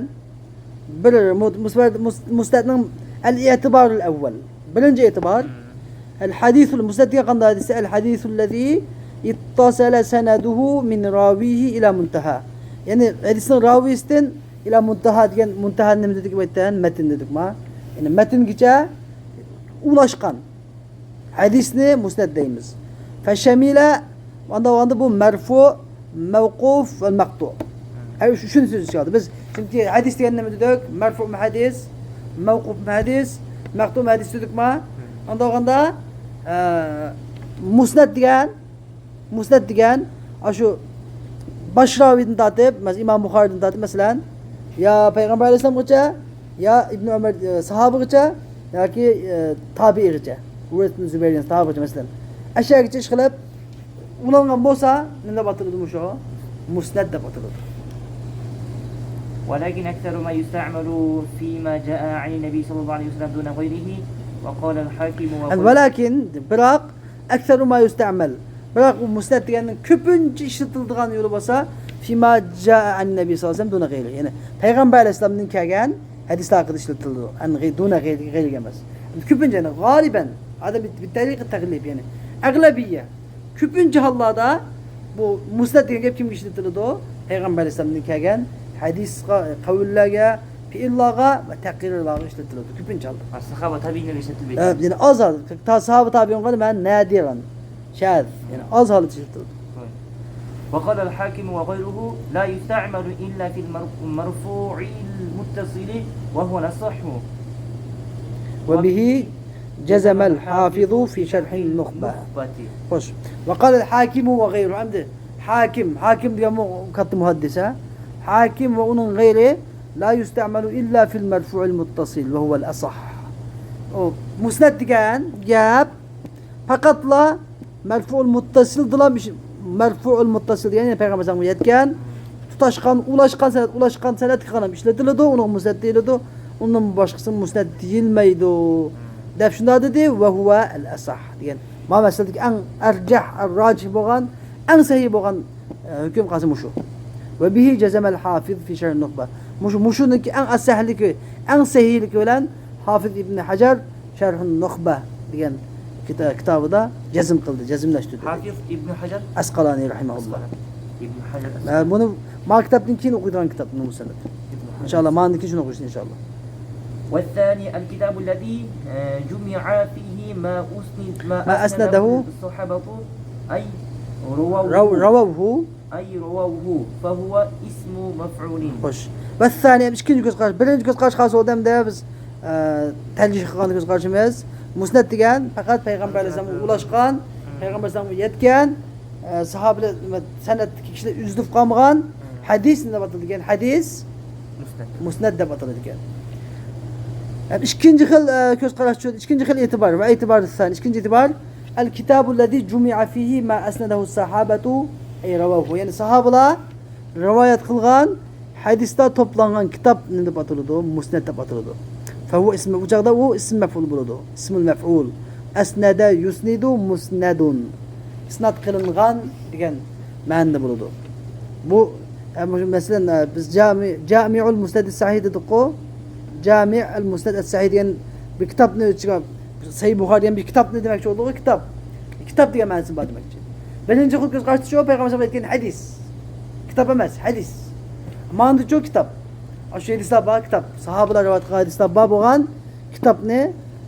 بىر مۇ-، مۇس-، مۇس-، مۇسنەدنىڭ ئەل ئېتىبارۇل ئەۋۋەل. بىرىنچى ئېتىبار. ئەل ھەدىسۇل مۇسنەد دېگەن قانداق دېسە، ئەل ھەدىسۇللەزى ئىتتەسەلە سەنەدۇھۇ مىن راۋىھى ئىلا مۇنتەھا. يەنى ھەدىسنىڭ راۋىسىدىن ئىلا مۇنتەھا دېگەن، مۇنتەھا نېمە دېدۇق؟ مەتن دېدۇقما؟ يەنى مەتنگىچە ئۇلاشقان ھەدىسنى مۇسنەد دەيمىز. فەشەمىلە، ئاندا، ئاندا بۇ مەرفۇ، مەۋقۇف ۋە مەقتۇ. ھە، شۇ، شۇنى سۆز ئىچىگە ئالدى. بىز چۈنكى ھەدىس دېگەن نېمە دېدۇق؟ مەرفۇمۇ ھەدىس، مەۋقۇفمۇ ھەدىس، مەقتۇمۇ ھەدىس دېدۇقما؟ ئاندا بولغاندا، ئە، مۇسنەد دېگەن، مۇسنەد دېگەن، ئاشۇ باش راۋىدىن تارتىپ، مەسىلەن، ئىمام بۇخارىدىن تارتىپ، مەسىلەن، يا پەيغەمبەر ئەلەيھىسسالامغىچە، يا ئىبن ئۆمەر، ئە، ساھابىغىچە ياكى، ئە، تابىئىغىچە، ئۇرۋەت ئىبن زۇبەير دېگەن ساھابىغىچە، مەسىلەن، ئەشەگىچە ئىشقىلىپ ئۇلانغان بولسا، نېمە دەپ ئاتىلىدۇ مۇشۇ؟ مۇسنەد دەپ ئاتىلىدۇ. ولكن أكثر ما يستعمل فيما جاء عن النبي صلى الله عليه وسلم دون غيره، وقال الحاكم وقلت ۋەلەكىن، بىراق، أكثر ما يستعمل، بىراق، ئۇ مۇسنەد دېگەننىڭ كۆپىنچە ئىشلىتىلىدىغان يولى بولسا، فيما جاء عن النبي صلى الله عليه وسلم دون غيره، يەنى پەيغەمبەر ئەلەيھىسسالامدىن كەلگەن ھەدىسلەر ھەققىدە ئىشلىتىلىدۇ. عن غي-، دون غيره، غەيرىگە ئەمەس. كۆپىنچە، يەنى غالىبەن، ئادەم بىتەرىقە تەغلىب، يەنى ئەغلەبىيە. كۆپىنچە ھاللاردا بۇ مۇسنەد دېگەن گەپ كىمگە ئىشلىتىلىدۇ؟ پەيغەمبەر ئەلەيھىسسالامدىن كەلگەن ھەدىسقا، قەۋللەرگە، پېئىللارغا ۋە تەقرىرلارغا ئىشلىتىلىدۇ كۆپىنچە ھالدا. ساھابە تابىئىنلەرگە ئىشلىتىلمەيدۇ. ئە، يەنە ئاز ھال-، تا ساھابە تابىئىنغا مەن نادىرەن، شاذ، يەنە ئاز ھالدا ئىشلىتىلىدۇ. وقال الحاكم وغيره لا يستعمل إلا في المر-، المرفوع المتصل وهو الأصح. وبه جزم الحافظ في شرح النخبة. خوش. وقال الحاكم وغيره. ئەمدى ھاكىم، ھاكىم دېگەنمۇ كاتتا مۇھەددىس، ھە؟ ھاكىم ۋە ئۇنىڭ غەيرى لا يستعمل إلا في المرفوع المتصل وهو الأصح. ئۇ مۇسنەد دېگەن گەپ پەقەتلا مەرفۇئۇل مۇتتەسىلدىلا، مەرفۇئۇل مۇتتەسىل دېگەن، يەنى پەيغەمبەر ئەلەيھىسسالامغا يەتكەن، تۇتاشقان، ئۇلاشقان سەنەد، ئۇلاشقان سەنەدكە قاراپ ئىشلىتىلىدۇ، ئۇنىڭ مۇسنەد دېيىلىدۇ. ئۇنىڭ باشقىسىغا مۇسنەد دېيىلمەيدۇ، دەپ شۇنداق دېدى. وهو الأصح دېگەن. مانا مەسىلىدىكى ئەڭ ئەرجەھ، ئەرراجىھ بولغان، ئەڭ سەھىھ بولغان، ئە، ھۆكۈم قايسى؟ مۇشۇ. وبه جزم الحافظ في شرح النخبة. مۇشۇ، مۇشۇنىڭكى ئەڭ ئەسەھلىكى، ئەڭ سەھىھلىكى بىلەن ھافىز ئىبن ھەجەر شەرھۇن نۇخبە دېگەن كىتا-، كىتابىدا جەزم قىلدى، جەزملەشتۈردى. ھافىز ئىبن ھەجەر ئەسقالانى رەھىمەھۇللا. ئەسقالانى. ئىبن ھەجەر ئەسقالانى. مەن بۇنى ما كىتابتىن كېيىن ئوقۇيدىغان كىتاب، مۇسەننەپ. ئىبن ھەجەر. ئىنشاللا، ماندىن كېيىن شۇنى ئوقۇيسىز، ئىنشاللا. والثاني الكتاب الذي، آه، جمع فيه ما أسند، ما ما أسنده أسنده الصحابة، أي رووه. رو-، رووه. أي رووه، فهو اسم مفعول. خوش. والثاني، ئىككىنچى كۆز قاراش. بىرىنچى كۆز قاراش قايسى بولدى ئەمدى بىز، ئە، تەرجىھ قىلغان كۆز قارىشىمىز. مۇسنەد دېگەن پەقەت پەيغەمبەر ئەلەيھىسسالامغا ئۇلاشقان، پەيغەمبەر ئەلەيھىسسالامغا يەتكەن، ئە، ساھابىلەر، سەنەدتىكى كىشىلەر ئۈزۈلۈپ قالمىغان ھەدىس نېمە دەپ ئاتىلىدىكەن؟ ھەدىس مۇسنەد. مۇسنەد دەپ ئاتىلىدىكەن. ئىككىنچى خىل، ئە، كۆز قاراش ئۈچۈن، ئىككىنچى خىل ئېتىبار ۋە ئېتىبار سان، ئىككىنچى ئېتىبار، الكتاب الذي جمع فيه ما أسنده الصحابة أي رووه. يەنى ساھابىلار رىۋايەت قىلغان ھەدىسلەر توپلانغان كىتاب نېمە دەپ ئاتىلىدۇ؟ مۇسنەد دەپ ئاتىلىدۇ. فهو اسم، بۇ چاغدا ئۇ ئىسم مەفئۇل بولىدۇ. اسم المفعول. أسند يسند مسند. ئىسناد قىلىنغان دېگەن مەنىدە بولىدۇ. بۇ، ئە، مۇشۇ مەسىلەن، ئە، بىز جامى-، جامىئۇل مۇسنەد سەھىھ دېدۇققۇ. جامىئۇل مۇسنەد سەھىھ دېگەن بىر كىتابنى ئۆز ئىچىگە، سەھىھ بۇخارى دېگەن بىر كىتابنى دېمەكچى بولدۇققۇ، كىتاب. كىتاب دېگەن مەنىسى بار دېمەكچى. بىرىنچى خىل كۆز قارىشى شۇ، پەيغەمبەر ئەلەيھىسسالام ئېيتكەن ھەدىس. كىتاب ئەمەس، ھەدىس. ماندىچۇ كىتاب. ئاشۇ ھەدىسلەر بار، كىتاب. ساھابىلار رىۋايەت قىلغان ھەدىسلەر بار بولغان كىتابنى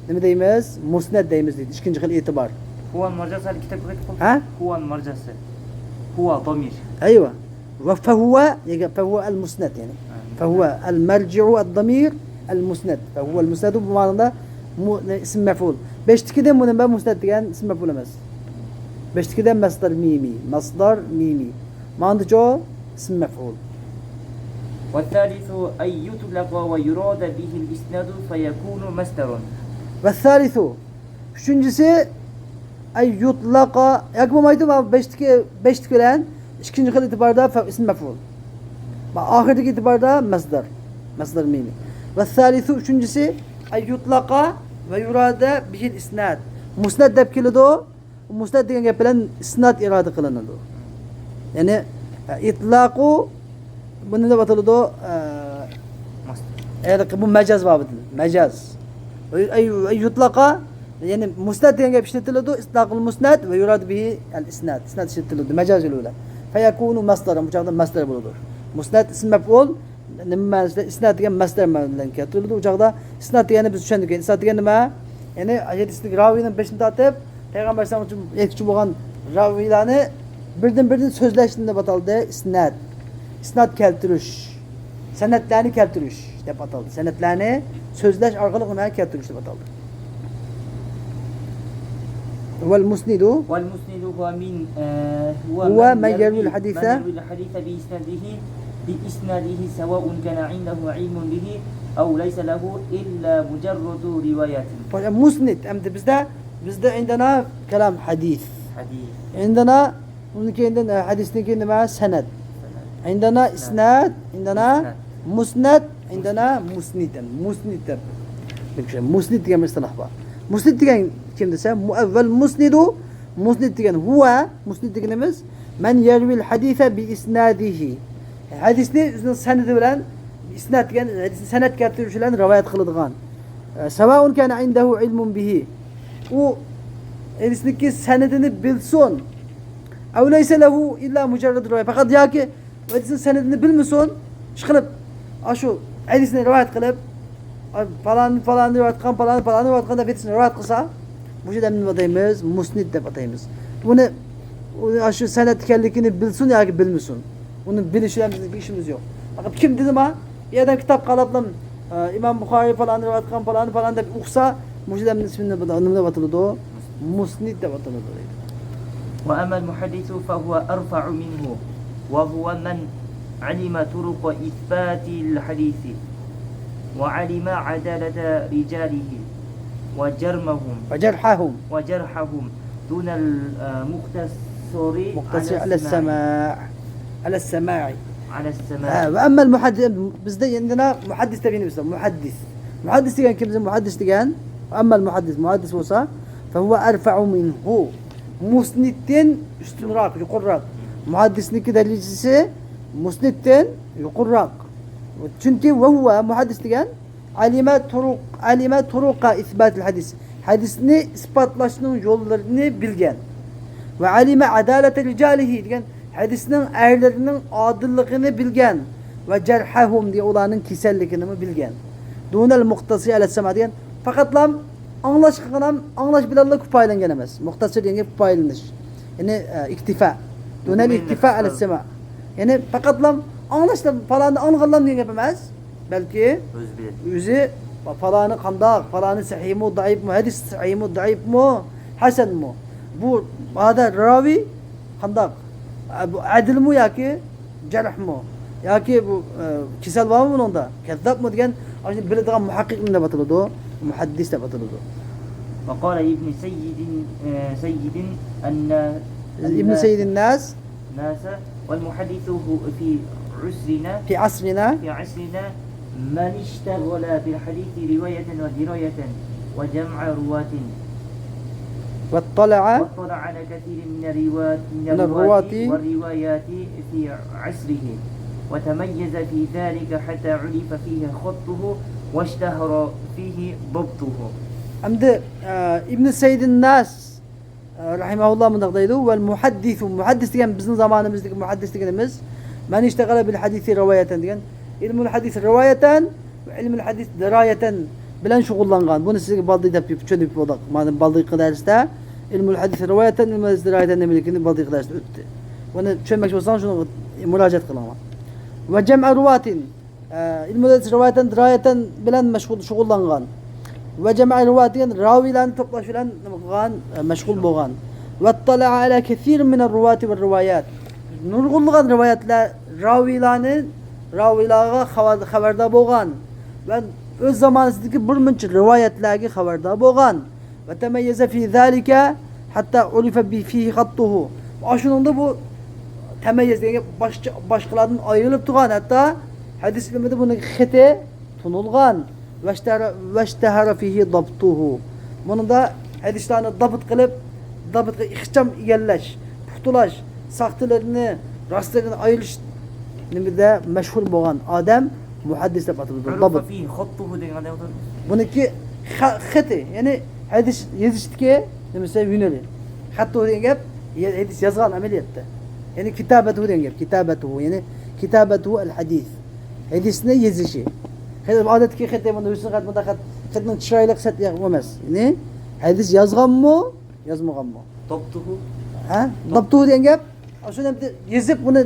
نېمە دەيمىز؟ مۇسنەد دەيمىز دېدى. ئىككىنچى خىل ئېتىبار. هو المرجع، سەل كىتابقا قايتىپ قوي. ھە؟ هو المرجع. هو ضمير. ئەيۋە. ۋە فەھۇۋە، يەنى فەھۇۋە ئەل مۇسنەد، يەنى. ھە. فەھۇۋە ئەل مەرجىئۇ ئەد دەمىر ئەل مۇسنەد. فەھۇۋە ئەل مۇسنەد بۇ مەنىدە مۇ-، ئىسم مەفئۇل. بەشتىكىدە بۇنى مەن مۇسنەد دېگەن ئىسم مەفئۇل ئەمەس. بەشتىكىدە مەسدەر مىمى، مەسدەر مىمى. ماندىچۇ ئىسم مەفئۇل. والثالث أن يطلق ويراد به الإسناد فيكون مصدرا. والثالث، ئۈچىنچىسى، أن يطلق، ياكى بولمايدۇ، مانا بەشتىكى، بەشتىكى بىلەن ئىككىنچى خىل ئېتىباردا فە-، ئىسم مەفئۇل. مانا ئاخىرىدىكى ئېتىباردا مەسدەر، مەسدەر مىمى. والثالث، ئۈچىنچىسى، أن يطلق ويراد به الإسناد. مۇسنەد دەپ كېلىدۇ. مۇسنەد دېگەن گەپ بىلەن ئىسناد ئىرادە قىلىنىدۇ. يەنى، ئىتلاقۇ، بۇنى دەپ ئاتىلىدۇ، ئە، مەجاز. ھېلىقى بۇ مەجاز بابىدىن، مەجاز. ئەي، ئەي، ئەي يۇتلاقا، يەنى مۇسنەد دېگەن گەپ ئىشلىتىلىدۇ، ئىتلاقۇل مۇسنەد ۋە يۇراد بىھى ئەل ئىسناد. ئىسناد ئىشلىتىلىدۇ، مەجاز يولى بىلەن. فەيەكۇنۇ مەسدەرەن، بۇ چاغدا مەسدەر بولىدۇ. مۇسنەد ئىسم مەفئۇل، نېمە مەنىسىدە؟ ئىسناد دېگەن مەسدەر مەنىسى بىلەن كەلتۈرۈلىدۇ. ئۇ چاغدا ئىسناد دېگەننى بىز چۈشەندۇق. ئىسناد دېگەن نېمە؟ يەنى ھەدىسنىڭ راۋىينىڭ بېشىنى تارتىپ پەيغەمبەر ئەلەيھىسسالام يەتكۈچە بولغان راۋىيلارنى بىردىن بىردىن سۆزلەشنى دەپ ئاتالدى ئىسناد. ئىسناد كەلتۈرۈش، سەنەدلەرنى كەلتۈرۈش دەپ ئاتالدى. سەنەدلەرنى سۆزلەش ئارقىلىق نېمە كەلتۈرۈش دەپ ئاتالدى. والمسند. والمسند هو من، آه، هو هو من من يروي يروي، الحديث. من يروي الحديث بإسناده، بإسناده سواء كان عنده علم به أو ليس له إلا مجرد رواية. مۇسنىد، ئەمدى بىزدە، بىزدە عندنا كلام حديث. حديث. عندنا، ئۇنىڭ كېيىندىن، ئە، ھەدىستىن كېيىن نېمە؟ سەنەد. سەنەد. عندنا إسناد، عندنا مۇسنەد، عندنا مۇسنىد، مۇسنىد دەپ. مۇسنىد دېگەن بىر ئىستىلاھ بار. مۇسنىد دېگەن كىم دېسە، مۇ-، والمسند، مۇسنىد دېگەن، هو، مۇسنىد دېگىنىمىز، من يروي الحديث بإسناده. ھەدىسنى ئۆزىنىڭ سەنىدى بىلەن، ئىسناد دېگەن ھەدىسنى سەنەد كەلتۈرۈش بىلەن رىۋايەت قىلىدىغان. سواء كان عنده علم به. ئۇ ھەدىسنىڭكى سەنىدىنى بىلسۇن. أو ليس له إلا مجرد رواية. پەقەت ياكى ھەدىسنىڭ سەنىدىنى بىلمىسۇن، ئىشقىلىپ، ئاشۇ ھەدىسنى رىۋايەت قىلىپ، پالان، پالان رىۋايەت قىلغان، پالان، پالان رىۋايەت قىلغان دەپ ھەدىسنى رىۋايەت قىلسا، مۇشۇ ئادەمنى نېمە دەيمىز؟ مۇسنىد دەپ ئاتايمىز. ئۇنى، ئۇنى ئاشۇ سەنەد ئىكەنلىكىنى بىلسۇن ياكى بىلمىسۇن. ئۇنى بىلىش بىلەن بىزنىڭ ئىشىمىز يوق. پەقەت كىم دېدىما، بۇ ئادەم كىتاب قالاپلا، ئە، ئىمام بۇخارى پالانى رىۋايەت قىلغان، پالانى، پالانى دەپ ئوقۇسا، مۇشۇ ئادەمنىڭ ئىسمى نېمە، نېمە دەپ ئاتىلىدۇ؟ مۇسنىد دەپ ئاتىلىدۇ دەيدۇ. وأما المحدث فهو أرفع منه، وهو من علم طرق إثبات الحديث، وعلم عدالة رجاله، وجرمهم، وجرحهم. وجرحهم، دون المقتصر، مقتصر على السماع. على السماع. على السماع. ھە، وأما المحدث، بىزدە يەنە مۇھەددىس دەپ يەنە بىر، مۇھەددىس. مۇھەددىس دېگەن كىم؟ بىزدە مۇھەددىس دېگەن، وأما المحدث، مۇھەددىس بولسا، فهو أرفع منه. مۇسنىدتىن ئۈستۈنرەك، يۇقىرىراق. مۇھەددىسنىڭكى دەرىجىسى مۇسنىدتىن يۇقىرىراق. چۈنكى وهو، مۇھەددىس دېگەن، علم طرق، علم طرق إثبات الحديث. ھەدىسنى ئىسپاتلاشنىڭ يوللىرىنى بىلگەن. وعلم عدالة رجاله دېگەن، ھەدىسنىڭ ئەرلىرىنىڭ ئادىللىقىنى بىلگەن. وجرحهم دېگەن، ئۇلارنىڭ كېسەللىكىنىمۇ بىلگەن. دون المقتصر على السماع دېگەن، پەقەتلا ئاڭلاشقىغىلا، ئاڭلاش بىلەنلا كۇپايىلەنگەن ئەمەس. مۇقتەسىر دېگەن گەپ كۇپايىلىنىش. يەنى، ئە، ئىكتىفا. دون الاكتفاء على السماع. يەنى پەقەتلا ئاڭلاشلا، پالانى ئاڭلىغانلا دېگەن گەپ ئەمەس. بەلكى ئۆزى بىلىدۇ. ئۆزى پالانى قانداق، پالانى سەھىھمۇ، زەئىپمۇ، ھەدىس سەھىھمۇ، زەئىپمۇ، ھەسەنمۇ. بۇ ھازىر راۋى قانداق؟ ئە، بۇ ئەدىلمۇ ياكى جەرھمۇ؟ ياكى بۇ، ئە، كېسەل بارمۇ بۇنىڭدا؟ كەززابمۇ دېگەن، ئاشۇنى بىلىدىغان مۇھەققىقنى دەپ ئاتىلىدۇ، مۇھەددىس دەپ ئاتىلىدۇ. وقال ابن سيد، ئە، سيد النا-، ئىبن سيد الناس. الناس، والمحدث في عصرنا، في عصرنا. في عصرنا من اشتغل بالحديث رواية ودراية وجمع رواة. واطلع. واطلع على كثير من الرواة، من من الرواة. الرواة والروايات في عصره، وتميز في ذلك حتى عرف فيه خطه واشتهر فيه ضبطه. ئەمدى، ئە، ئىبن سەيدىن ناس، ئە، رەھىمەھۇللا مۇنداق دەيدۇ، ۋەل مۇھەددىسۇ، مۇھەددىس دېگەن بىزنىڭ زامانىمىزدىكى مۇھەددىس دېگىنىمىز، مەن ئىشتەغەلە بىل ھەدىسى رىۋايەتەن دېگەن، ئىلمۇل ھەدىس رىۋايەتەن ۋە ئىلمۇل ھەدىس دىرايەتەن بىلەن شۇغۇللانغان. بۇنى سىزگە بالدى دەپ چۈشەندۈرۈپ بولدۇق. مانا بالدىقى دەرستە ئىلمۇل ھەدىس رىۋايەتەن، ئىلمۇل ھەدىس دىرايەتەن نېمىلىكىنى بالدىقى دەرستە ئۆتتى. بۇنى چۈشەنمەكچى بولساڭ شۇنىڭغا مۇراجىئەت قىلىڭلار. ۋە جەمئە رۇۋاتىن. ئە، ئىلمۇل ھەدىس رىۋايەتەن، دىرايەتەن بىلەن مەشغۇل، شۇغۇللانغان. ۋە جەمئە رۇۋات دېگەن راۋىلارنى توپلاش بىلەن نېمە قىلغان؟ ئە، مەشغۇل بولغان. ۋەتتەلەئە ئەلە كەسىرىن مىنەر رۇۋاتى ۋە رىۋايەت. نۇرغۇنلىغان رىۋايەتلەر، راۋىلارنى، راۋىلارغا خەۋەر، خەۋەردار بولغان. ۋە ئۆز زامانىسىدىكى بىر مۇنچە رىۋايەتلەرگە خەۋەردار بولغان. ۋە تەمەييەزە فى زالىكە ھەتتا ئۇرىفە بى فىھى خەتتۇھۇ. ئاشۇنىڭدا بۇ تەمەييەز دېگەن گەپ باشقا، باشقىلاردىن ئايرىلىپ تۇرغان، ھەتتا ھەدىس ئىلمىدا بۇنىڭ خېتى تونۇلغان. ۋەشتەھەرە، ۋەشتەھەرە فىھى دابتۇھۇ. بۇنىڭدا ھەدىسلەرنى دابىت قىلىپ، دابىتقا ئىخچام ئىگىلەش، پۇختىلاش، ساختىلىرىنى، راستلىرىنى ئايرىش نېمىدە مەشھۇر بولغان ئادەم مۇھەددىس دەپ ئاتىلىدۇ. ئۇرىفە دابىت. فىھى خەتتۇھۇ دېگەن ئادەم ئاتىلىدۇ. بۇنىڭكى خە-، خېتى، يەنى ھەدىس يېزىشتىكى نېمىسى، ھۈنىرى. خەتتۇھۇ دېگەن گەپ، يە-، ھەدىس يازغان ئەمەلىيەتتە. يەنى كىتابەتۇھۇ دېگەن گەپ. كىتابەتۇھۇ، يەنى كىتابەتۇھۇ ئەل ھەدىس. ھەدىسنى يېزىشى. خېتى، ئادەتتىكى خېتى، بۇندا ھۆسن خەت، بۇنداق خەت، خېتىنىڭ چىرايلىق خەت ئەمەس. يەنى ھەدىس يازغانمۇ، يازمىغانمۇ؟ دابتۇھۇ. ھە؟ دابتۇھۇ دېگەن گەپ، ئاشۇ نەمدە يېزىپ، بۇنى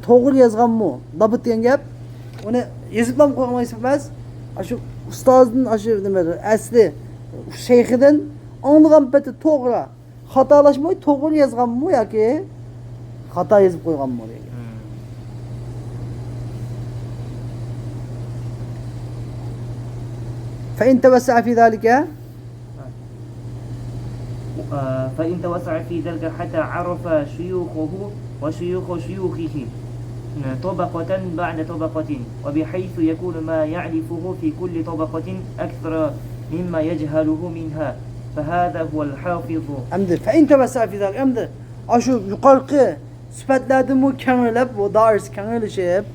توغرا يازغانمۇ؟ دابىت دېگەن گەپ، ئۇنى يېزىپلا قويغان ئىش ئەمەس. ئاشۇ ئۇستازدىن، ئاشۇ نېمە، ئەسلى شەيخىدىن ئاڭلىغان پېتى توغرا، خاتالاشماي توغرا يازغانمۇ ياكى خاتا يېزىپ قويغانمۇ دېگەن. فإن توسع في ذلك، فإن توسع في ذلك حتى عرف شيوخه وشيوخ شيوخه طبقة بعد طبقة، وبحيث يكون ما يعرفه في كل طبقة أكثر مما يجهله منها، فهذا هو الحافظ. ئەمدى فإن توسع في ذلك، ئەمدى ئاشۇ يۇقىرىقى سۈپەتلەردىنمۇ كەڭرىلەپ، بۇ دائىرىسى كەڭرىلىشىپ،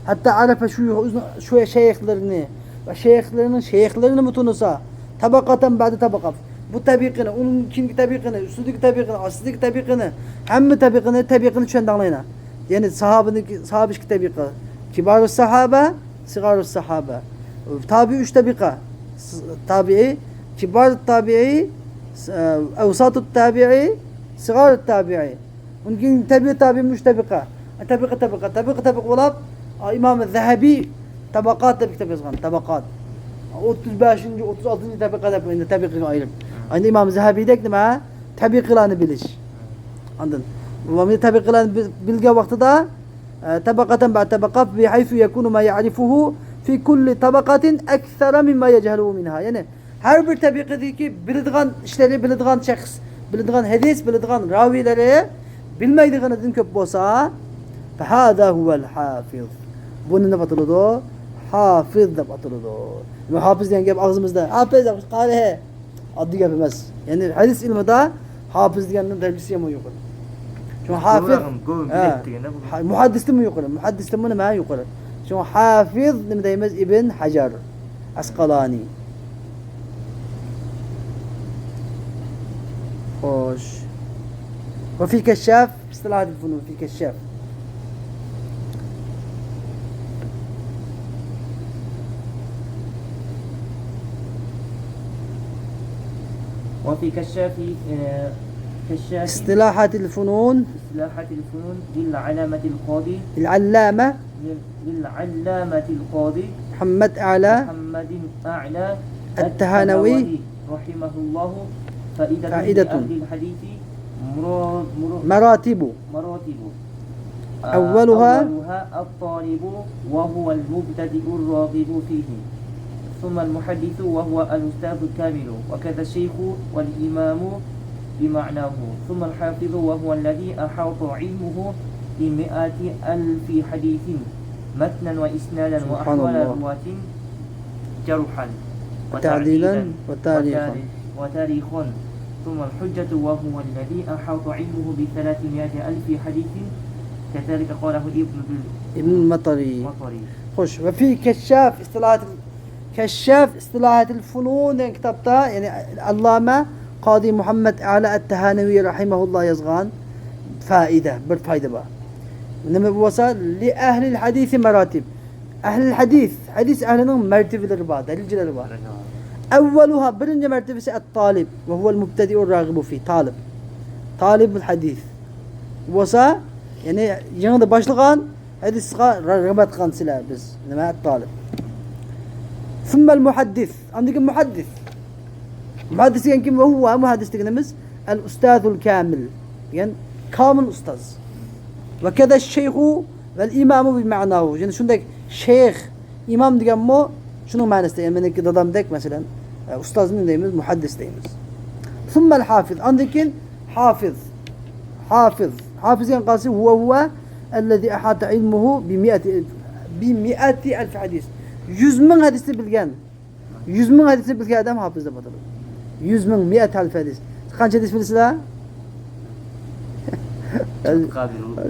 ھەتتا ئەرەپە شۇ، ئۆزىنىڭ شۇ شەيخلىرىنى ۋە شەيخلىرىنىڭ شەيخلىرىنىمۇ تونۇسا، تەبەقەتەن بەدە تەبەقەت، بۇ تەبىقىنى، ئۇنىڭ كېيىنكى تەبىقىنى، ئۈستىدىكى تەبىقىنى، ئاستىدىكى تەبىقىنى، ھەممە تەبىقىنى، تەبىقىنى چۈشەندى ئاڭلاينا. يەنى ساھابىنىڭكى، ساھابە ئىككى تەبىقە، كىبارۇ ساھابە، سىغارۇ ساھابە، تابىئى ئۈچ تەبىقە، تابىئى، كىبارۇ تابىئى، ئەۋساتۇ تابىئى، سىغارۇ تابىئى. ئۇنىڭ كېيىن تەبىئىي تابىئىمۇ ئۈچ تەبىقە. تەبىقە، تەبىقە، تەبىقە، تەبىقە بولاپ، ئىمام زەھەبى تەبەقات دەپ كىتاب يازغان، تەبەقات. ئوتتۇز بەشىنچى، ئوتتۇز ئالتىنچى تەبىقە دەپ ئەمدى تەبىقىگە ئايرىپ. ئەمدى ئىمام زەھەبىدەك نېمە؟ تەبىقىلارنى بىلىش. ئاندىن، بۇ تەبىقىلەرنى بىل-، بىلگەن ۋاقتىدا، ئە، تەبەقەتەن بەدە تەبەقە، بىھەيسۇ يەكۇنۇ ما يەئرىفۇھۇ فى كۇللى تەبەقەتىن ئەكسەرە مىمما يەجھەلۇھۇ مىنھا. يەنى، ھەر بىر تەبىقىدىكى بىلىدىغان ئىشلىرى، بىلىدىغان شەخس، بىلىدىغان ھەدىس، بىلىدىغان راۋىيلىرى بىلمەيدىغىنىدىن كۆپ بولسا، فەھازا ھۇۋەل ھافىز. بۇنى نېمە ئاتىلىدۇ؟ ھافىز دەپ ئاتىلىدۇ. ھافىز دېگەن گەپ ئاغزىمىزدا، ھافىز، قارى، ئاددىي گەپ ئەمەس. يەنى ھەدىس ئىلمىدا ھافىز دېگەننىڭ دەرىجىسى يەنە يۇقىرى. شۇڭا ھافىز، گوۋۇن ھە، بىلەت دېگەندە بۇ. ھە، مۇھەددىستىنمۇ يۇقىرى، مۇھەددىستىنمۇ نېمە يۇقىرى. شۇڭا ھافىز نېمە دەيمىز؟ ئىبن ھەجەر ئەسقالانى. خوش. وفي كشاف، في اصطلاحات الفنون، في كشاف. وفي كشاف، آه، كشاف اصطلاحات الفنون. اصطلاحات الفنون للعلامة القاضي. العلامة. لل-، للعلامة القاضي محمد أعلى محمد أعلى التهانوي التهانوي رحمه الله. فائدة فائدة. لأهل الحديث مرا-، مرا-، مراتب. مراتب. أولها أولها الطالب وهو المبتدئ الراغب فيه، ثم المحدث وهو الأستاذ الكامل، وكذا الشيخ والإمام بمعناه، ثم الحافظ وهو الذي أحاط علمه بمائة ألف حديث متنا وإسنادا سبحان وأحوال الله. الرواة جرحا وتعديلا وتعديلا وتاريخا. وتاريخ-، وتاريخا. ثم الحجة وهو الذي أحاط علمه بثلاثمائة ألف حديث، كذلك قاله ابن ال-، ابن المطري. مطري. خوش، وفي كشاف اصطلاحات، كشاف اصطلاحات الفنون دېگەن كىتابتا، يەنى ئەللامە قازى مۇھەممەد ئەلا ئەتتەھانەۋى رەھىمەھۇللا يازغان فائىدە، بىر پايدا بار. نېمە بولسا، لىئەھلىل ھەدىسى مەراتىب. ئەھلىل ھەدىس، ھەدىس ئەھلىنىڭ مەرتىۋىلىرى بار، دەرىجىلىرى بار. ئەۋۋەلۇھا، بىرىنچى مەرتىۋىسى ئەت-تالىب ۋە ھۇۋەل مۇبتەدىئۇر راغىبۇ فى، تالىب. تالىبۇل ھەدىس بولسا، يەنى يېڭىدا باشلىغان، ھەدىسقا رىغبەت قىلغان سىلەر بىز. نېمە؟ ئەت-تالىب. ثم المحدث، ئاندىن كېيىن مۇھەددىس. مۇھەددىس دېگەن كىم؟ ۋە ھۇۋە، مۇھەددىس دېگىنىمىز ئەل ئۇستازۇل كامىل دېگەن كامىل ئۇستاز. ۋە كەزە شەيخۇ ۋەل ئىمامۇ بىمەناھۇ. يەنى شۇنداق شەيخ، ئىمام دېگەنمۇ شۇنىڭ مەنىسىدە. يەنى مېنىڭكى دادامدەك، مەسىلەن، ئە، ئۇستازنى دەيمىز، مۇھەددىس دەيمىز. ثم الحافظ، ئاندىن كېيىن ھافىز. ھافىز. ھافىز دېگەن قالسا، ھۇۋە ھۇۋە ئەللەزى ئەھاتە ئىلمۇھۇ بىمىئەتى، بىمىئەتى ئەلفى ھەدىس. يۈز مىڭ ھەدىسنى بىلگەن. يۈز مىڭ ھەدىسنى بىلگەن ئادەم ھاپىز دەپ ئاتىلىدۇ. يۈز مىڭ، مىئەت ئەلف ھەدىس. قانچە ھەدىس بىلىسىلەر؟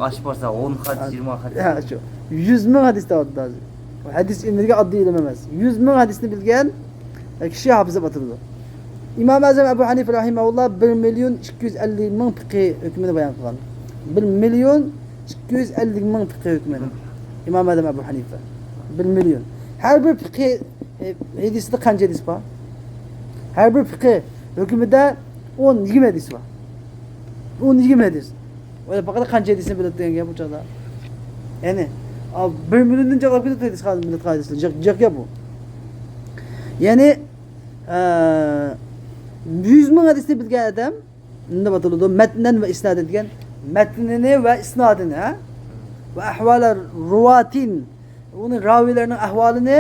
ئاشىپ بارسا ئون خەت، يىگىرمە خەت. ھە، شۇ. يۈز مىڭ ھەدىس دەۋاتىدۇ ھازىر. ھەدىس ئىلمى دېگەن ئاددىي ئىلىم ئەمەس. يۈز مىڭ ھەدىسنى بىلگەن كىشى ھاپىز دەپ ئاتىلىدۇ. ئىمام ئەزەم ئەبۇ ھەنىفە رەھىمەھۇللا بىر مىليون ئىككى يۈز ئەللىك مىڭ پىقھى ھۆكمىنى بايان قىلغان. بىر مىليون ئىككى يۈز ئەللىك مىڭ پىقھى ھۆكمىنى. ئىمام ئەزەم ئەبۇ ھەنىفە. بىر مىليون. ھەر بىر پىقھى ھەدىسىدە قانچە ھەدىس بار؟ ھەر بىر پىقھى ھۆكمىدە ئون، يىگىرمە ھەدىس بار. ئون، يىگىرمە ھەدىس. ئويلاپ باققاندا قانچە ھەدىسنى بىلىدۇ دېگەن گەپ بۇ چاغدا. يەنى، ئا، بىر مىليوندىن جىقلاپ كېتىدۇ ھەدىس قا-، مىللەت قائىدىسىدە. جىق، جىق گەپ بۇ. يەنى، ئە، يۈز مىڭ ھەدىسنى بىلگەن ئادەم نېمە دەپ ئاتىلىدۇ؟ مەتنەن ۋە ئىسنادەن دېگەن، مەتنىنى ۋە ئىسنادىنى، ھە؟ ۋە ئەھۋالە رۇۋاتىن، ئۇنى راۋىلەرنىڭ ئەھۋالىنى،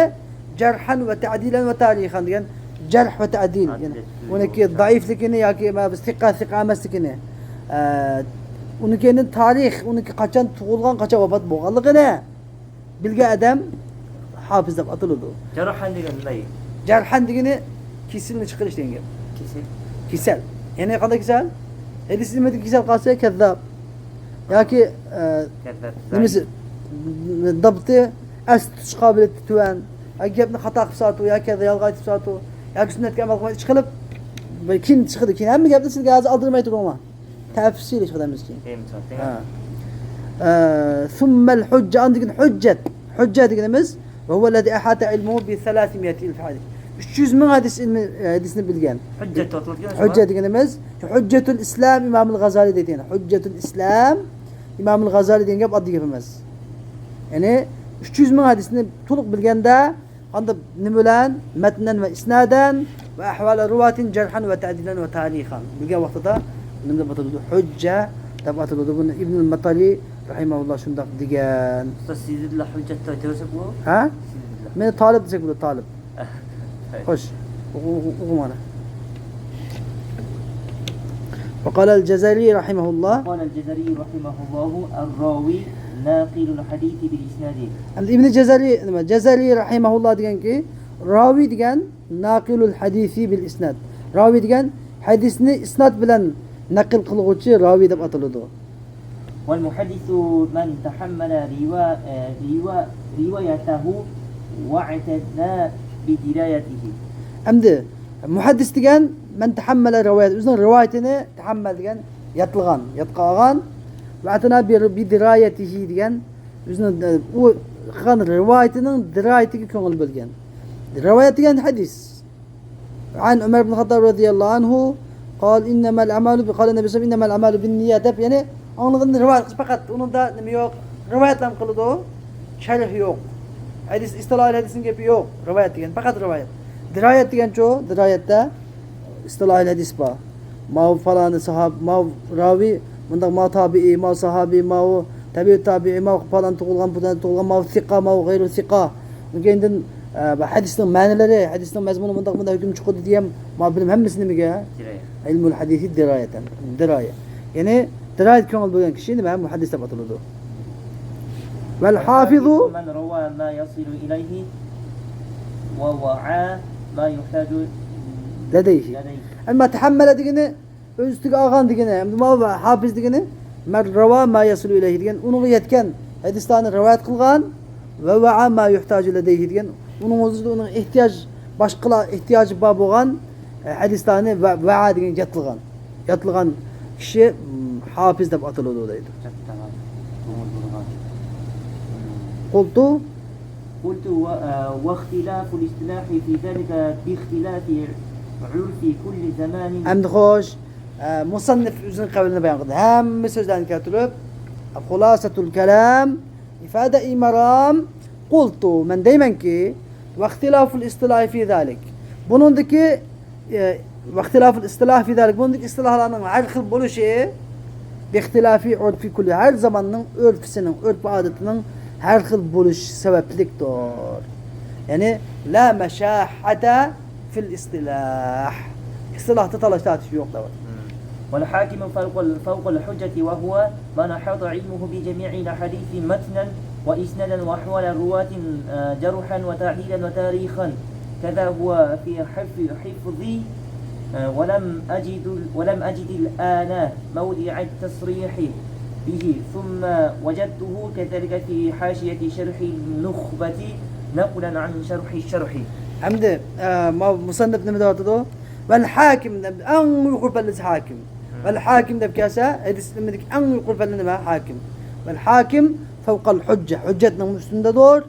جەرھەن ۋە تەدىلەن ۋە تارىخەن دېگەن، جەرھ ۋە تەدىل، يەنى ئۇنىڭكى زەئىفلىكىنى ياكى مانا بىز سىققە، سىققە ئەمەسلىكىنى، ئە، ئۇنىڭ كەينىدىن تارىخ، ئۇنىڭكى قاچان تۇغۇلغان، قاچان ۋاپات بولغانلىقىنى بىلگەن ئادەم ھاپىز دەپ ئاتىلىدۇ. جەرھەن دېگەن نېمە؟ جەرھەن دېگىنى كېسىلنى چىقىرىش دېگەن گەپ. كېسەل. كېسەل. يەنى قانداق كېسەل؟ ھەدىس ئىلمىدىكى كېسەل قالسا كەززاب. ياكى، ئە، كەززاب، نېمىسى؟ زايىم. دابتى، ئەس تۇتۇش قابىلىيىتى تۆۋەن. ياكى گەپنى خاتا قىلىپ ساتۇ، ياكى يالغان ئېيتىپ ساتۇ، ياكى سۈننەتكە ئەمەل قىلماي ئىش قىلىپ، بىر كېيىن چىقىدۇ. كېيىن ھەممە گەپنى سىزگە ھازىر ئالدىرماي تۇرۇڭلار. تەپسىلىي چىقىدۇ ھەممىسى كېيىن. ھە. ئە، ثم الحجة، ئاندىن كېيىن ھۆججەت. ھۆججە دېگىنىمىز، وهو الذي أحاط علمه بثلاثمائة ألف حديث. ئۈچ يۈز مىڭ ھەدىس ئىلمى، ھەدىسنى بىلگەن. ھۆججەت دەپ ئاتىلىدىغان ھۆججە دېگىنىمىز، ھۆججەتۇل ئىسلام ئىمامۇل غازالى دەيدىغان. ھۆججەتۇل ئىسلام ئىمامۇل غازالى دېگەن گەپ ئاددىي گەپ ئەمەس. يەنى ئۈچ يۈز مىڭ ھەدىسنى تولۇق بىلگەندە، ئاندىن نېمە بىلەن؟ مەتنەن ۋە ئىسنادەن ۋە ئەھۋالە رۇۋاتىن جەرھەن ۋە تەدىلەن ۋە تارىخەن. بىلگەن ۋاقتىدا نېمە دەپ ئاتىلىدۇ؟ ھۆججە دەپ ئاتىلىدۇ. بۇنى ئىبنۇل ماتتالى رەھىمەھۇللا شۇنداق دېگەن. ئۇستاز، سىزدىلا ھۆججەت دەپ ئۆتۈۋەرسەك بولىدۇ؟ ھە؟ سىزدىلا. مېنى تالىپ دېسەك بولىدۇ، تالىپ. خوش. ئوقۇ، ئوقۇ، ئوقۇ مانا. وقال الجزري رحمه الله. قال الجزري رحمه الله: الراوي ناقل الحديث بالإسناد. ئەمدى ئىبنى جەزەرى، نېمە، جەزەرى رەھىمەھۇللا دېگەنكى، راۋى دېگەن ناقىلۇل ھەدىسى بىل ئىسناد. راۋى دېگەن ھەدىسنى ئىسناد بىلەن نەقىل قىلغۇچى راۋى دەپ ئاتىلىدۇ. والمحدث من تحمل روا-، روا-، روايته واعتنى بدرايته. ئەمدى مۇھەددىس دېگەن مەن تەھەممەلە رىۋايەت، ئۆزىنىڭ رىۋايىتىنى تەھەممەل دېگەن ياتلىغان، ياتقا ئالغان. ۋە ئەتەنا بى، بى دىرايەتىھى دېگەن ئۆزىنىڭ، ئۇ قىلغان رىۋايىتىنىڭ دىرايىتىگە كۆڭۈل بۆلگەن. رىۋايەت دېگەن ھەدىس. عن عمر بن الخطاب رضي الله عنه قال: إنما الأعمال ب-، قال النبي صلى الله عليه وسلم: إنما الأعمال بالنيات دەپ، يەنى ئاڭلىغىنىنى رىۋايەت قىلىش پەقەت. ئۇنىڭدا نېمە يوق؟ رىۋايەتلەم قىلىدۇ. شەرھ يوق. ھەدىس، ئىستىلاھىي ھەدىسنىڭ گېپى يوق. رىۋايەت دېگەن، پەقەت رىۋايەت. دىرايەت دېگەنچۇ؟ دىرايەتتە ئىستىلاھىي ھەدىس بار. ماۋۇ پالانى ساھاب-، ماۋۇ راۋى، مۇنداق ماۋۇ تابىئىي، ماۋۇ ساھابىي، ماۋۇ تەبىئىي تابىئىي، ماۋۇ پالان تۇغۇلغان، پۇلان تۇغۇلغان، ماۋۇ سىقا، ماۋۇ غەيرۇ سىقا. ئۇنىڭ كەينىدىن، ئە، بۇ ھەدىسنىڭ مەنىلىرى، ھەدىسنىڭ مەزمۇنى مۇنداق، مۇنداق ھۆكۈم چىقىدۇ دېگەن، ما بىلىم ھەممىسى نېمىگە؟ دىرايە. ئىلمۇل ھەدىسى دىرايەتەن. دىرايە. يەنى دىرايەت كۆڭۈل بۆلگەن كىشى نېمە؟ مۇھەددىس دەپ ئاتىلىدۇ. ۋەل ھافىزۇ. من روى ما يصل إليه ووعى ما يحتاج لديه. لديه. ئەمما تەھەممەلە دېگىنى ئۆز ئۈستىگە ئالغان دېگىنى، ئەمدى ماۋۇ ھاپىز دېگىنى، مەن راۋا ما يەسۇلۇ ئىلەيھى دېگەن، ئۇنىڭغا يەتكەن ھەدىسلەرنى رىۋايەت قىلغان، ۋە ۋەئا ما يۇھتاجۇ لەدەيھى دېگەن، ئۇنىڭ ئۆزىدە ئۇنىڭ ئېھتىياج، باشقىلار ئېھتىياجى بار بولغان، ئە، ھەدىسلەرنى ۋە، ۋەئا دېگەن ياتلىغان، ياتلىغان كىشى، م، ھاپىز دەپ ئاتىلىدۇ دەيدۇ. قۇلتۇ. قلت و-، آه، واختلاف الاصطلاح في ذلك باختلاف عرف كل زمان. ئەمدى خوش، ئە، مۇسەننىف ئۆزىنىڭ قەۋلىنى بايان قىلدى. ھەممە سۆزلەرنى كەلتۈرۈپ، خۇلاسەتۇل كەلام، ئىفادە ئىمارام، قۇلتۇ، مەن دەيمەنكى، ۋەختىلاف ئىستىلاھى فى ذلك. بۇنىڭدىكى، ئە، ۋەختىلاف ئىستىلاھ فى ذلك. بۇنىڭدىكى ئىستىلاھلارنىڭ ھەر خىل بولۇشى، باختلاف عرف كل، ھەر زاماننىڭ ئۆرپىسىنىڭ، ئۆرپ ئادىتىنىڭ ھەر خىل بولۇشى سەۋەبلىكتۇر. يەنى، لا مشاحة في الاصطلاح. ئىستىلاھتا تالاش تارتىش يوق دەۋاتىدۇ. والحاكم فوق ال-، فوق الحجة وهو من أحاط علمه بجميع الأحاديث متنا وإسنادا وأحوال الرواة، آه، جرحا وتعديلا وتاريخا. كذا هو في حف-، حفظي، آه، ولم أجد ال-، ولم أجد الآن موضع التصريح به، ثم وجدته كذلك في حاشية شرح النخبة نقلا عن شرح الشرح. ئەمدى، ئە، ما-، مۇسەننىپ نېمە دەۋاتىدۇ؟ ۋەل ھاكىم دەپ، ئەڭ يۇقىرى پەللىسى ھاكىم. ۋەل ھاكىم دەپ كەلسە، ھەدىس ئىلمىدىكى ئەڭ يۇقىرى پەللە نېمە؟ ھاكىم. ۋەل ھاكىم فوقەل ھۇججە، ھۆججەتنىڭ ئۈستىندىدۇر.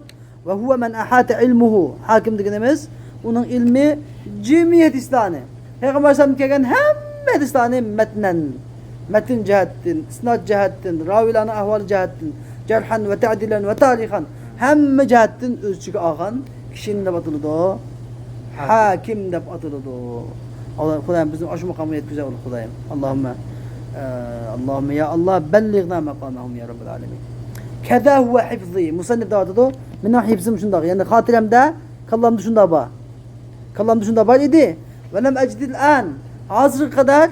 ۋە ھۇۋە مەن ئەھاتە ئىلمۇھۇ. ھاكىم دېگىنىمىز ئۇنىڭ ئىلمى جىمى ھەدىسلارنى، پەيغەمبەر ئەلەيھىسسالامدىن كەلگەن ھەممە ھەدىسلارنى مەتنەن، مەتن جەھەتتىن، ئىسناد جەھەتتىن، راۋىلارنىڭ ئەھۋالى جەھەتتىن، جەرھەن ۋە تەدىلەن ۋە تارىخەن، ھەممە جەھەتتىن ئۆز ئىچىگە ئالغان كىشىنى دەپ ئاتىلىدۇ. ھاكىم. ھاكىم دەپ ئاتىلىدۇ. ئاللا، خۇدايىم، بىزنى ئاشۇ ماقامغا يەتكۈزەر، خۇدايىم. ئاللاھۇممە، ئە، ئاللاھۇممە، يا ئاللا، بەللىغنا ماقامەھۇم يا رەببەل ئالەمىن. كەزا ھۇۋە ھىفزى. مۇسەننىپ دەۋاتىدۇ، مېنىڭ ھىفزىم شۇنداق، يەنى خاتىرەمدە، كاللامدا شۇنداق بار. كاللامدا شۇنداق بار ئىدى. ۋەلەم ئەجىدىل ئان. ھازىرغا قەدەر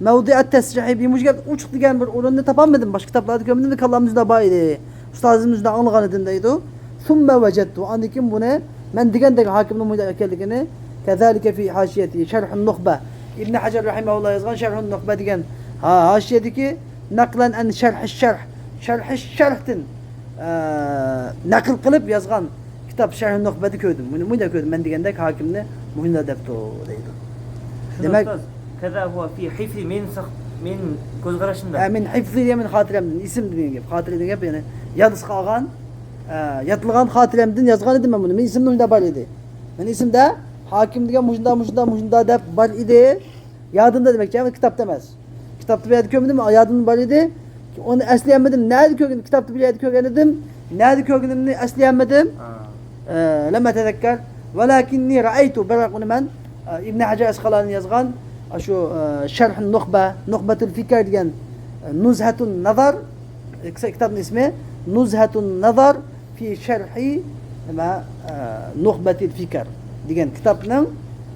مەۋدىئەت تەسرىھى بىمۇشكىل، ئوچۇق دېگەن بىر ئورۇننى تاپالمىدىم. باشقا كىتابلاردا كۆرمىدىم، كاللامدا شۇنداق بار ئىدى. ئۇستازىمدىن شۇنداق ئاڭلىغان ئىدىم دەيدۇ. ثم وجدت، ئاندىن كېيىن بۇنى مەن دېگەندەك ھاكىمنىڭ مۇنداق ئىكەنلىكىنى، كذلك في حاشيته شرح النخبة، ئىبن ھەجەر رەھىمەھۇللا يازغان شەرھۇن نۇخبە دېگەن ھا-، ھاشىيەدىكى نەقلەن ئەن شەرھى شەرھ، شەرھى شەرھتىن، ئە، نەقىل قىلىپ يازغان كىتاب شەرھۇن نۇخبەدە كۆردۈم. بۇنى مۇنداق كۆردۈم، مەن دېگەندەك ھاكىمنى مۇشۇنداق دەپتۇ دەيدۇ. شۇنداق دېمەك، ئۇستاز، كذا ھۇۋە في ھىفزى، مېنىڭ ساق-، مېنىڭ كۆز قارىشىمدا. ئە، مېنىڭ ھىفزى دېگەن مېنىڭ خاتىرەمدىن، ئېسىمدە دېگەن گەپ. خاتىرە دېگەن گەپ، يەنى يادقا قالغان، ئە، يادلىغان خاتىرەمدىن يازغان ئىدىم مەن بۇنى. مېنىڭ ئېسىمدە مۇشۇنداق بار ئىدى. مېنىڭ ئېسىمدە ھاكىم دېگەن مۇشۇنداق، مۇشۇنداق، مۇشۇنداق دەپ بار ئىدى. يادىمدا دېمەكچى، كىتابتا ئەمەس. كىتابتا بىر يەردە كۆرمىدىم، يادىمدا بار ئىدى. ئۇنى ئەسلىيەلمىدىم. نەدە كۆرگەن؟ كىتابتا بىر يەردە كۆرگەن ئىدىم. نەدە كۆرگىنىمنى ئەسلىيەلمىدىم. ھا. ئە، لەم ئەتەزەككەر. ۋەلاكىننى رەئەيتۇ. بىراق ئۇنى مەن، ئە، ئىبن ھەجەر ئەسقالانى يازغان، ئە، شۇ، ئە، شەرھ نۇخبە، نۇخبەتۇل فىكر دېگەن، ئە، نۇزھەتۇن نەزەر، ئە، كىتابنىڭ ئىسمى نۇزھەتۇن نەزەر في شرح نېمە، ئە، نۇخبەتىل فىكر دېگەن كىتابنىڭ،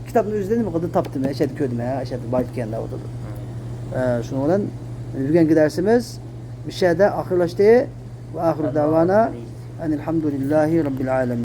كىتابنىڭ ئۆزىدە نېمە قىلدىم، تاپتىم، ئەشەدە كۆردۈم، ھە، ئەشەدە بار ئىكەن دەۋاتىدۇ. ئە، شۇنىڭ بىلەن بۈگۈنكى دەرسىمىز مۇشۇ يەردە ئاخىرلاشتى. ۋە ئاخىرۇ دەۋانا ئەنىل ھەمدۇلىللاھى رەببىل ئالەمىن.